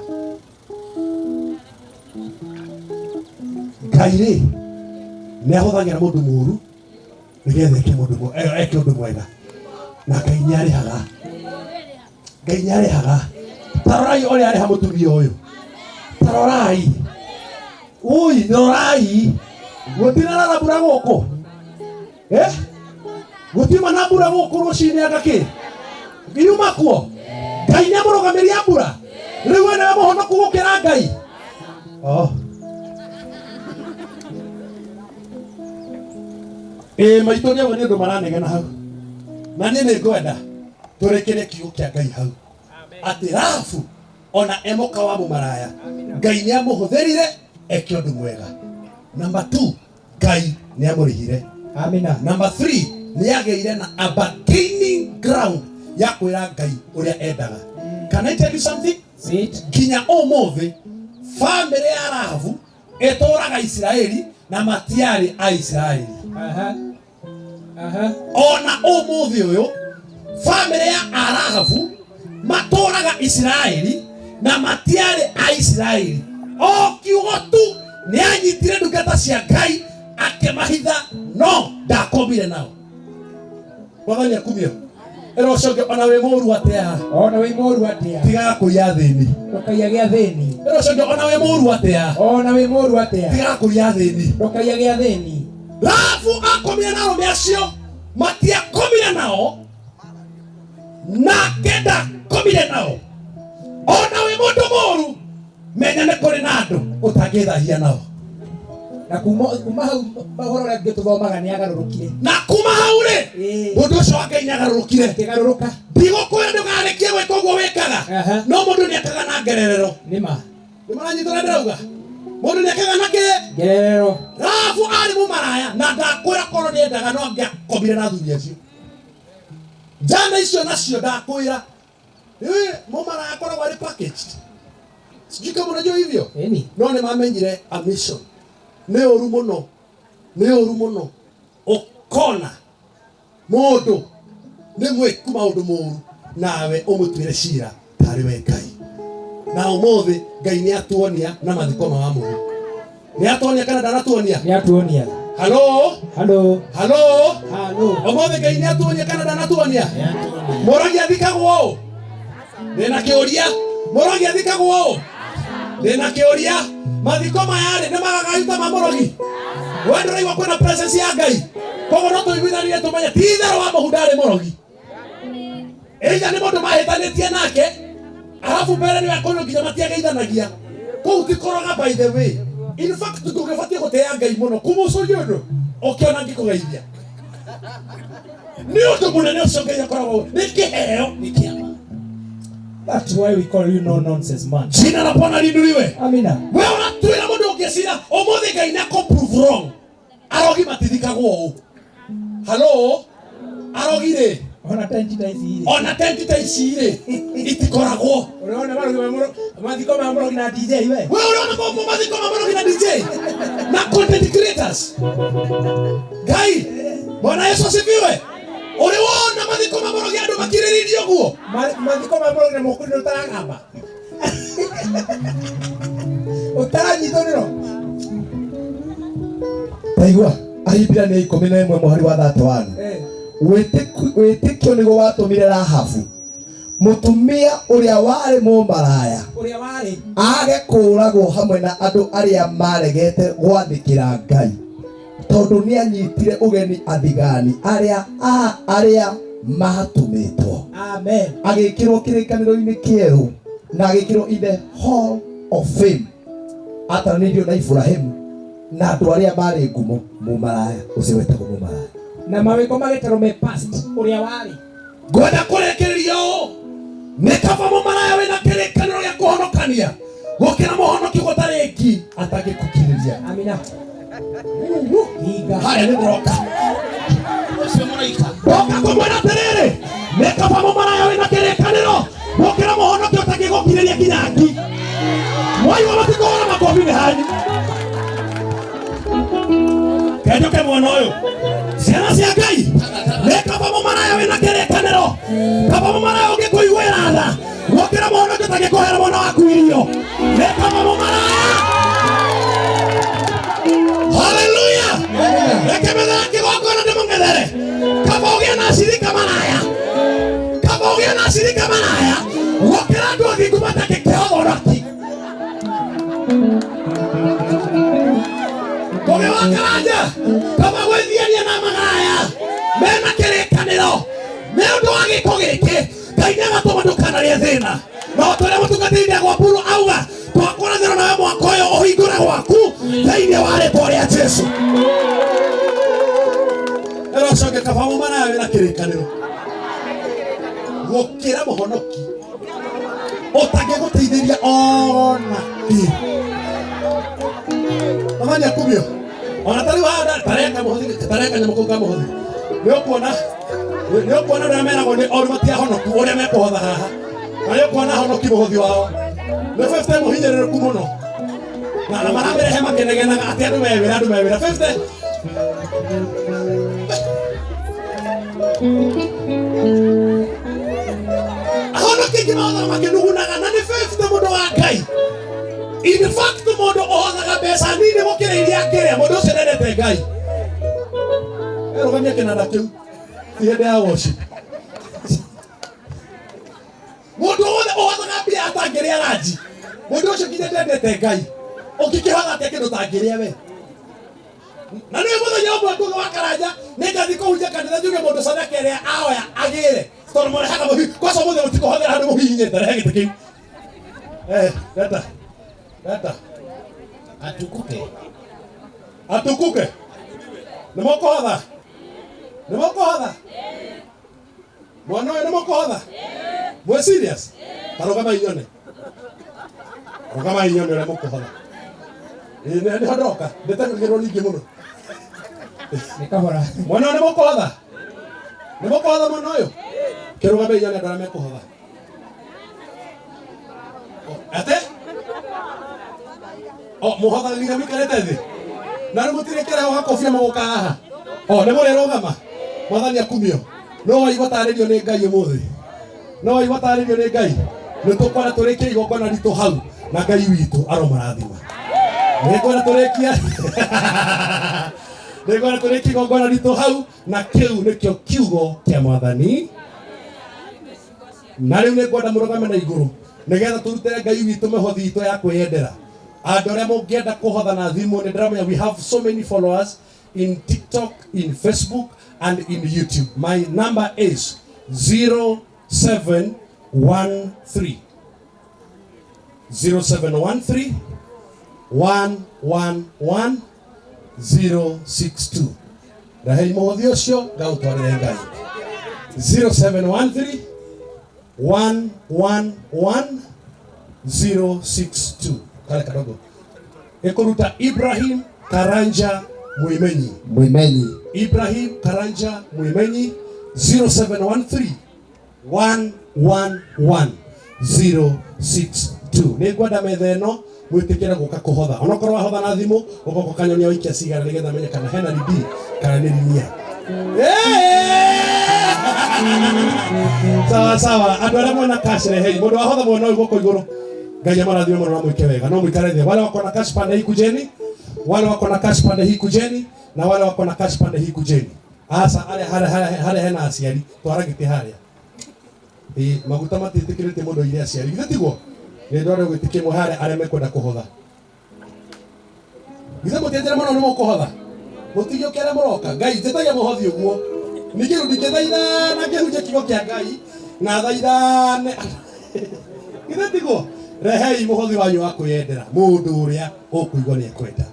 Ngai rĩ nĩ ahũthagĩra mũndũ mũru Nĩgetha eke mũndũ eke ũndũ mwega. Na Ngai nĩarĩhaga. Ngai nĩarĩhaga. Tarorai ũrĩa arĩha mũtumia ũyũ. Tarorai. Ui, rorai. Gũtinarara mbura gũkũ. Eh? Gũtiuma na mbura gũkũ rũcinĩ anga kĩ? Yuma kuo. Ngai nĩamũrũgamĩria mbura. Rĩu we nĩwe mũhonoku gũkĩra Ngai. Oh. Ĩĩ maitũ nĩ nĩ ũndũ maranegena hau. Na niĩ nĩ ngwenda tũrĩkĩre kiugo kĩa Ngai hau. Atĩ Rahabu ona e mũka wa mũmaraya Ngai nĩ amũhũthĩrire eke ũndũ mwega. Number 2 Ngai nĩ amũrĩhire. Amina. Number 3 nĩ agĩire na a bargaining ground ya kwĩra Ngai ũrĩa endaga. Can I tell you something? Say it. Nginya ũmũthĩ famĩlĩ ya Rahabu ĩtũraga Isiraeli na matiarĩ Aisiraeli. Aha. Aha. Ona ũmũthĩ ũyũ famĩlĩ ya Arahabu matũraga Isiraeli na matiarĩ Aisiraeli. O kiugo tu nĩ anyitire ndungata cia Ngai akĩmahitha no ndakomire nao. Mwathani akumio. Ĩra ũcio ũngĩ ona wĩ mũru atĩa Ona wĩ mũru atĩa. tigaga kũiya athĩni. Ndũkaiyage athĩni. Ĩra ũcio ũngĩ ona wĩ mũru atĩa Ona wĩ mũru atĩa. tigaga kũiya athĩni. Ndũkaiyage athĩni. Rahabu akomire na arũme acio matiakomire nao nake ndakomire nao. Ona wĩ mũndũ mũru menya nĩ kũrĩ na andũ ũtangĩthahia nao. Na kuma kuma hau ũhoro ũrĩa ũngĩ tũthomaga nĩ agarũrũkire. Na kuma hau rĩ Ĩĩ. mũndũ ũcio wa Ngai nĩagarũrũkire. Akĩgarũrũka. Ndigũkwĩra ndũkarĩkie gwĩka ũguo wĩkaga Aha. no mũndũ nĩakaga na ngererero. Nĩ ma. Nĩ maranyita ũrĩa ndĩrauga? Mũndũ nĩakaga na kĩ? Ngererero. Rahabu arĩ mũmaraya na ndakwĩra korwo nĩendaga no angĩakomire na athuri acio. Njana icio nacio ndakwĩra mũmaraya akoragwo arĩ packaged. Sijui kama unajua hivyo. Ĩni. No nĩ mamenyire a mission. Nĩ ũru mũno. Nĩ ũru mũno. Ũkona mũndũ nĩ mwĩku maũndũ moru nawe ũmũtuĩre cira tarĩ we Ngai. Na ũmũthĩ Ngai nĩ atuonia na mathiko ma Wamũhu. Nĩ atuonia kana ndanatuonia? Nĩ atuonia. Halo? Halo. Halo? Halo. Ũmũthĩ Ngai nĩ atuonia kana ndanatuonia? Mũrogi athikagwo ũũ? Ndĩna kĩũria. Mũrogi athikagwo ũũ? Ndĩna kĩũria. Mathiko maya rĩ nĩ magagayu ta ma mũrogi? We ndũraigua kwĩna presence ya Ngai? Koguo no tũiguithanie tũmenye ti itherũ wa mũhu ndarĩ mũrogi. Either nĩ mũndũ mahĩtanĩtie nake arabu mbere nĩwe akorwo nginya matiageithanagia. Kũu ti kũroga by the way. In fact ndũgĩbatiĩ gũtĩĩa Ngai mũno kũmũcũria ũndũ ũkĩona ngĩkũgeithia. Nĩ ũndũ mũnene ũcio Ngai akoragwo nĩ kĩheo nĩ kĩama. That's why we call you no nonsense man. Jina la Bwana liinuliwe. Amina. We ũratwĩra mũndũ ũngĩcira ũmũthĩ Ngai nĩ akũ prove wrong. Arogi matithikagwo ũũ. Halo? Arogi rĩ Ona tenti ta ici rĩ. ona tenti ta ici rĩ itikoragwo. Ũrona marogi ma mũro mathiko ma mũrogi na DJ we. We ũrona mathiko ma mũrogi na DJ na content creators. Ngai, Bwana Yesu asifiwe. Ũrĩ wona mathiko ma mũrogi andũ makirĩrĩirie ũguo? Mathiko ma mũrogi na mũkũrinũ ũtaragamba. Ũtaranyitwo nĩro. Taigua Ahibirania 11 mũhari wa 31. Eh. Wĩtĩkio nĩguo watũmire Rahabu mũtumia ũrĩa warĩ mũmaraya Ũrĩa warĩ. age kũũragwo hamwe na andũ arĩa maregete gwathĩkĩra Ngai tondũ nĩanyitire ũgeni athigani arĩa arĩa matũmĩtwo. Amen. Agĩkĩrwo kĩrĩkanĩro-inĩ kĩerũ na agĩkĩrwo in the hall of fame ataranĩirio na Iburahĩmu na andũ arĩa marĩ ngumo. Mũmaraya ũcio wetagwo mũmaraya. Na mawĩko magĩtarwo me past ũrĩa warĩ. Ngwenda kũrĩkĩrĩria ũũ nĩ kaba mũmaraya wĩna kĩrĩkanĩro gĩa kũhonokania gũkĩra mũhonoki gũtarĩ ngi atangĩkũkirĩria. Amina. Hinga. Harĩa nĩ ndĩroka. Ũcio mũraika. Ndoka kũmwĩra atĩrĩrĩ nĩ kaba mũmaraya wĩna kĩrĩkanĩro gũkĩra mũhonoki ũtangĩgũkirĩria nginya ngi. Mwaigua matikũhũra makobi nĩ hanyu. Kenjoke mwena ũyũ. Ciana cia Ngai nĩ kaba mũmaraya wĩna kĩrĩkanĩro kaba mũmaraya ũngĩkũiguĩra tha gũkĩra mũhonoki ũtangĩkũhera mwana waku irio. Nĩ kaba mũmaraya. Haleluya. Reke methere kĩgongona ndĩmũng'ethere. Karanja kaba gwĩthiania na maraya mena kĩrĩkanĩro nĩ ũndũ wa gĩko gĩkĩ Ngai nĩagatũma ndũkanarĩe thĩna na o ta ũrĩa mũtungatĩri Ndegwa Mburu auga twakũrathĩrwo nawe mwaka ũyũ ũhingũre gwaku thĩinĩ wa rĩtwa rĩa Jesũ ĩrocoke kaba mũmaraya wĩna kĩrĩkanĩro gũkĩra mũhonoki ũtangĩgũteithĩria ona kĩ Mwathani akumio ona tarĩu haha tareka mũhothi tareka nyamũ kau ka mũhothi nĩ ũkuona ũrĩa meragwo nĩ oru matiahonoku ũrĩa mekũhotha haha na nĩ ũkuona honoki mũhothi wao nĩ 50 mũhinyĩrĩrĩku mũno na maramĩrehe makĩnegenaga atĩ andũ mewĩra andũ mewĩra 50 ahonoki aingĩ mahothaga makĩnugunaga na nĩ 50 mũndũ wa Ngai. In fact mũndũ ũhothaga mbeca nini gũkĩra iria akĩrĩa mũndũ ũcio ndendete Ngai. Erũgamia kĩnanda kĩu ti hĩndĩ ya worship. Mũndũ wothe ũhothaga mbia atangĩrĩa ranji mũndũ ũcio nginya ndendete Ngai. Ũngĩkĩhotha atĩa kĩndũ ũtangĩrĩa we? Na nĩ mũthenya ũmwe Ngũgĩ wa Karanja nĩngathiĩ kũhunjia kanitha njuge mũndũ sadaka ĩrĩa aoya agĩre tondũ mũrehaga mũhi kwaca ũmũthĩ mũtikũhothera handũ mũhihinyĩte rehe gĩtĩ kĩu. Leta leta Atukuke. Atukuke nĩ mũkũhotha nĩ mũkũhotha mwana ũyũ nĩ mũkũhotha mwĩ serious ta rũgama inyone rũgama inyone ũrĩa mũkũhotha nĩho ndoka ndĩtengagĩrwo ningĩ mũno Nĩ kahora. Mwana ũyũ nĩ mũkũhotha nĩ mũkũhotha mwana ũyũ kĩrũgame inyone andũ arĩa mekũhotha atĩ o mũhothaga nginya mũikarĩte thĩ na rĩu mũtirĩ kĩreho gakobia mũgũka haha o nĩ mũrĩrũgama mwathani akumio no waigua tarĩrio nĩ Ngai ũmũthĩ no waigua tarĩrio nĩ Ngai nĩ tũkwenda tũrĩkie igongona ritũ hau na Ngai witũ aromũrathima nĩngwenda tũrĩkie nĩngwenda tũrĩkie igongona ritũ hau na kĩu nĩkĩo kiugo kĩa mwathani na rĩu nĩngwenda mũrũgame na igũrũ nĩgetha tũrutĩre Ngai witũ mĩhothi itũ ya kwĩyendera andũ arĩa mũngĩenda kũhotha na thimũ nĩ ndĩramenya we have so many followers in TikTok, in Facebook and in YouTube. My number is 0713 0713 111 062. Rehei mũhothi ũcio ngaũtwarĩre Ngai 0713 111 062. Kale kadogo ĩkũruta Ibrahim Karanja Mwimenyi. Mwimenyi. Ibrahim Karanja Mwimenyi 0713 111 062. Nĩngwenda metha ĩno mwĩtĩkĩre gũka kũhotha onokorwo wahotha na thimũ ũgoka ũkanyonia waikia cigana nĩgetha menye kana hena ridi kana nĩ rinia. Sawa sawa andũ arĩa mwena cash rehei mũndũ wahotha mwena ũyũ guoko igũrũ Ngai amarathime mũno na mwĩke wega no mũikare thĩ wale wako na cash pande hii kujeni wale wako na cash pande hii kujeni na wale wako na cash pande hii kujeni asa harĩa hena aciari twara gĩtĩ harĩa ĩ maguta matiĩtĩkĩrĩte mũndũ aire aciari githĩ tiguo nĩ ndware gĩtĩ kĩmwe harĩa arĩa mekwenda kũhotha githĩ mũtienjere mũno nĩ mũkũhotha mũtigĩũke arĩa mũroka Ngai njĩtagia mũhothi ũguo ningĩ rĩu ndingĩthaithana ngĩhunjia kiugo kĩa Ngai na thaithane githĩ tiguo rehei mũhothi wanyu wa kwĩyendera mũndũ ũrĩa ũkũigua nĩ ekwenda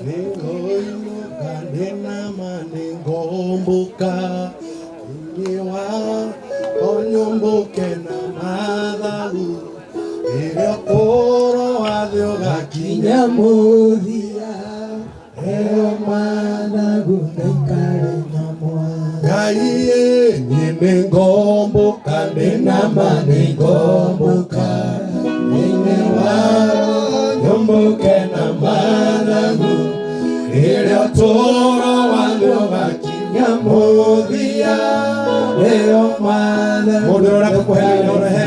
nĩngũinũka ndĩnama nĩngũmbũka thĩinĩ wa onyũmbũke na mathagu ĩrĩa ũkũũro wa thĩ ũgakinya mũthia ĩyo mathagu ndaikare na mwana Ngai niĩ nĩngũmbũka ndĩnama nĩngũmbũka thĩinĩ wa nyũmbũke na mathagu ĩrĩa ũtũũro wa thĩ ũgakinya mũthia ĩyo mathagu mũndũ ũrĩa ũrakũkuhĩrĩria ũrehe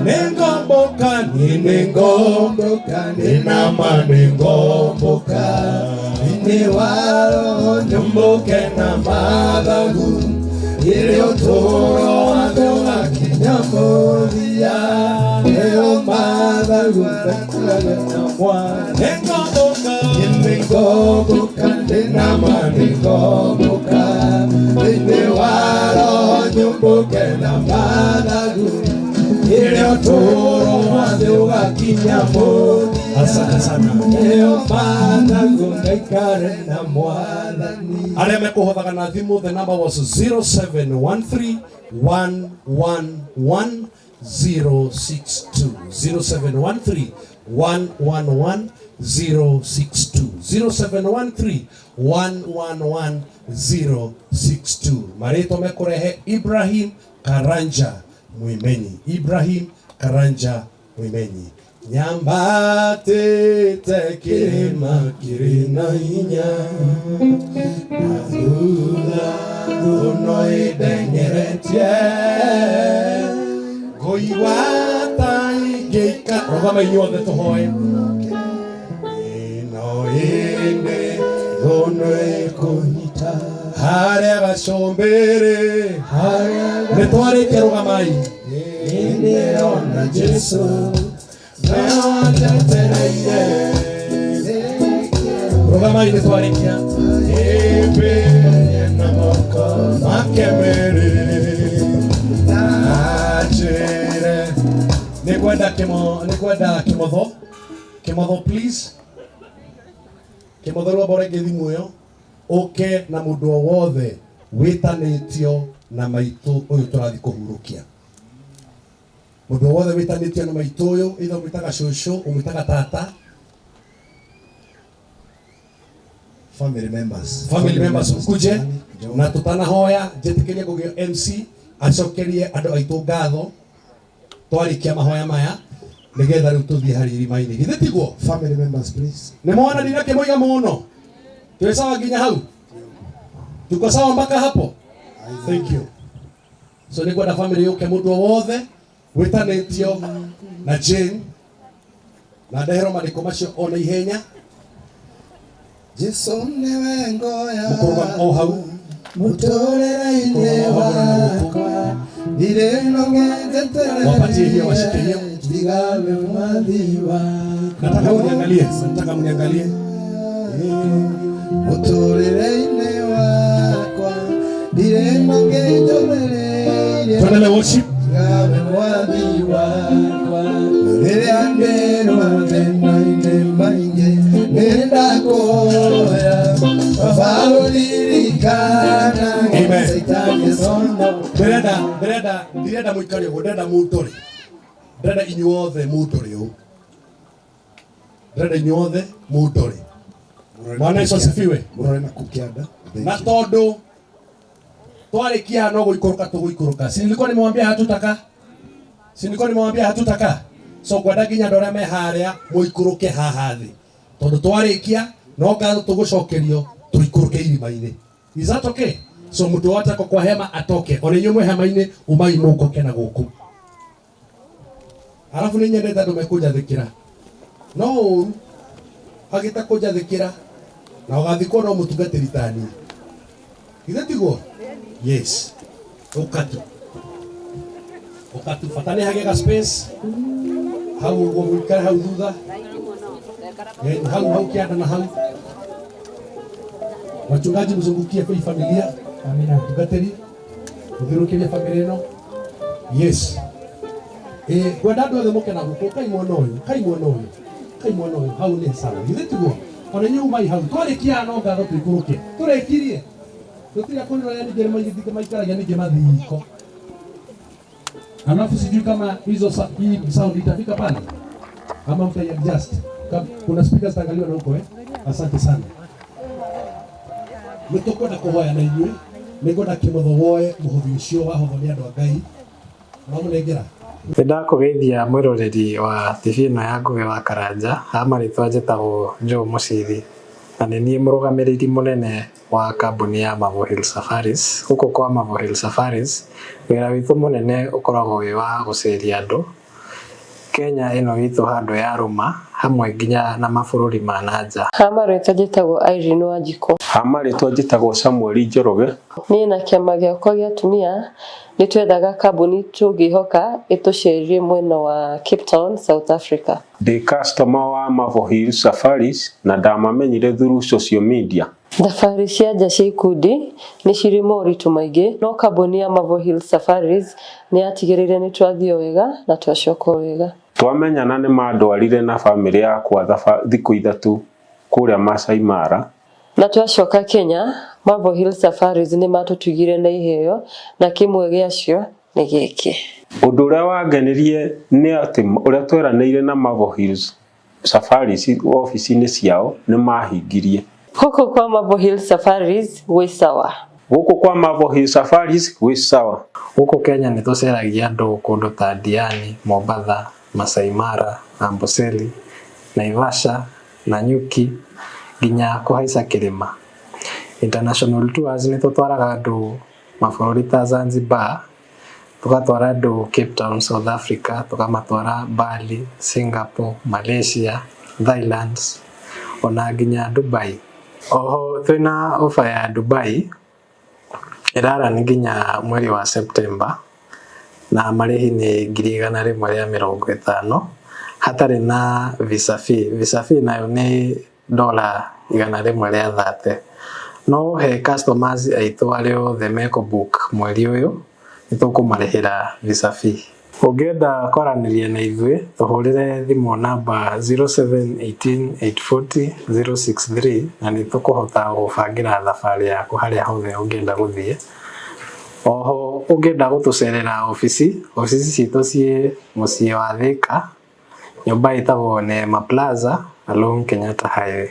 nĩngũmbũka niĩ nĩngũmbũka ndĩnama nĩngũmbũka thĩinĩ wa roho nyũmbũke na mathagu ĩrĩa ũtũũro wa thĩ ũgakinya mũthia ĩyo mathagu mathagu ngaikare na mwathani. Nĩngomboka ndĩna ma nĩngomboka thĩinĩ wa roho nyũmbũke na mathagu ĩrĩa ũtũũro wa thĩ ũgakinya mũthia. Asante sana. Nĩyo mathagu ngaikare na mwathani. Arĩa mekũhothaga na thimũ, the number was 0713 111 062. 0713 111 062. 0713 111 062. Marĩtwa mekũrehe Ibrahim Karanja Mwimenyi. Ibrahim Karanja Mwimenyi. Nyambatĩte kĩrĩma kĩrĩ na hinya na thutha thuno ĩndenyeretie ngũigua ta ingĩika. Rũgama inyuothe tũhoe. Ĩno ĩndĩ thuno ĩkũnyita harĩa gacũmbĩrĩ nĩ twarĩkia. Rũgamai. Nĩndĩrona Jesũ nĩanjetereire. Rũgamai nĩ twarĩkia. Ĩmbĩrĩrie na moko make merĩ anjĩre. Nĩ kwenda kĩmo nĩ kwenda kĩmotho kĩmotho please kĩmotho rwamba ũrenge thimũ ĩyo ũke na mũndũ o wothe wĩtanĩtio na maitũ ũyũ tũrathiĩ kũhurũkia. Mũndũ o wothe wĩtanĩtio na maitũ ũyũ, either ũmwĩtaga cũcũ, ũmwĩtaga tata. Family members. Family members mkuje na tutanahoya njĩtĩkĩrie kũgĩa MC acokerie andũ aitũ ngatho twarĩkia mahoya maya nĩgetha rĩu tũthiĩ harĩ irima-inĩ. Githĩ tiguo? Family members please. Nĩ mwana ndinakĩmũiga mũno twĩ sawa nginya hau, tuko sawa mpaka hapo. Thank you. So nĩ ngwenda family yũke, mũndũ o wothe wĩtanĩtio na Jane, na ndeherwo marĩkũ macio ona ihenya. Jesũ nĩwe ngo Mũkũrũgama o hau. Mũtũrĩre-inĩ wakwa ndirĩ nongejeterere. Wapatie hiyo, washike hiyo. Ndigawe mwathi wakwa. Nataka mniangalie, nataka mniangalie. Mũtũrĩre-inĩ wakwa ndirĩ nongejetereire. Tuendelee worship. Ngawe mwathi wakwa rĩrĩa ndĩ mathĩna-inĩ maingĩ nĩndakũhoya baba ũririkana. Amen. Caitani cono. Ndĩrenda ndĩrenda ndirenda mũikare ũguo, ndĩrenda mũndore, ndĩrenda inyuothe mũndore ũũ, ndĩrenda inyuothe mũndore. Bwana Yesu asifiwe. Mũrore na kũu kĩanda. Na tondu twarikia no guikũrũka tũgũikũrũka, si nilikuwa nimewambia hatutaka, si nilikuwa nimewambia hatutaka. So ngwenda nginya andũ arĩa me harĩa mũikũrũke haha thĩ tondũ twarĩkia no ngatho tũgũcokerio tũikũrũke irima-inĩ. Is that okay? So mũndũ wote ako kwa hema atoke, ona inyuĩ mwĩ hema-inĩ umai mũkũke na gũkũ. Arabu nĩ nyendete andũ mekũnjathĩkĩra, no ũru agĩta kũnjathĩkĩra na ũgathikwo no mũtungatĩri tani. Githĩ tiguo? Yes. Ũkatu ũkatu bata nĩ hagĩe ga space hau ũguo mũikare hau thutha. Hau hau kĩanda na hau. Wachungaji mzungukie kwa hii familia. Amina. Tungatĩri mũthiũrũrũkĩrie family ĩno. Yes. Ngwenda andũ othe mũke na gũkũ. Kai mwena ũyũ, kai mwena ũyũ, kai mwena ũyũ, hau nĩ sawa. Githĩ tiguo? Ona inyuĩ umai hau. Twarĩkia no ngatho tũikũrũke. Tũrĩkirie tũtirĩ akũrĩ arĩa ningĩ nĩmaigithĩtie maikaragia ningĩ mathiko. Alafu sijui kama hizo hii sound itafika pale ama mtaiadjust. Kuna speakers zitaangaliwa na huko eh. Asante sana. Nĩ tũkwenda kũhoya na inyuĩ, nĩ ngwenda kĩmotho woe mũhothi ũcio wahotho nĩ andũ a Ngai wamũnengera. Nĩ ndakũgeithia mwĩroreri wa TV ĩno ya Ngũgĩ wa Karanja. Ha marĩtwa njĩtagwo Joe Mũcithi na nĩ niĩ mũrũgamĩrĩri mũnene wa kambuni ya Mavo Hill Safaris. Gũkũ kwa Mavo Hill Safaris wĩra witũ mũnene ũkoragwo wĩ wa gũceria andũ Kenya ĩno itũ handũ yarũma. Hamwe nginya na mabũrũri ma na nja. Ha marĩtwa njĩtagwo Irene Wanjikũ. Ha marĩtwa njĩtagwo Samuel Njoroge. Niĩ na kĩama gĩakwa gĩa atumia nĩ twethaga kambuni tũngĩhoka ĩtũcerie mwena wa Cape Town, South Africa. Ndĩ customer wa Marvel Hill Safaris na ndamamenyire through social media. Thabarĩ cia nja cia ikundi nĩ cirĩ moritũ maingĩ, no kambuni ya Marvel Hill Safaris nĩ yatigĩrĩire nĩ twathiĩ o wega na twacoka o wega. Twamenyana nĩ mandwarire na bamĩrĩ yakwa thikũ 3 kũrĩa Maasai Mara. Na twacoka Kenya, Marvel Hill Safaris nĩ matũtugire na iheo na kĩmwe gĩacio nĩ gĩkĩ. Ũndũ ũrĩa wangenirie nĩ atĩ ũrĩa tweranĩire na Marvel Hills Safaris obici-inĩ ciao nĩ mahingirie. Gũkũ kwa Marvel Hill Safaris gwĩ sawa. Gũkũ kwa Marvel Hill Safaris gwĩ sawa. Gũkũ Kenya nĩ tũceragia andũ kũndũ ta Diani, Mombatha, Masai Mara, Amboseli, Naivasha, Nanyuki nginya kũhaica kĩrĩma. International tours nĩ tũtwaraga andũ mabũrũri ta Zanzibar, tũgatwara andũ Cape Town, South Africa, tũkamatwara Bali, Singapore, Malaysia, Thailand ona nginya Dubai. Oho twĩna offer ya Dubai ĩrarani nginya mweri wa September na marĩhi nĩ 150,000 hatarĩ na visa fee. Visa fee nayo nĩ $130. No he customers aitũ arĩa othe mekũ book mweri ũyũ nĩ tũkũmarĩhĩra visa fee. Ũngĩenda kwaranĩria na ithuĩ tũhũrĩre thimũ namba 0718840063 na nĩ tũkũhota gũbangĩra thabarĩ yaku harĩa hothe ũngĩenda gũthiĩ. Oho ũngĩenda gũtũcerera obici, obici citũ ciĩ mũciĩ wa Thika, nyũmba ĩtagwo Neema Plaza along Kenyatta Highway.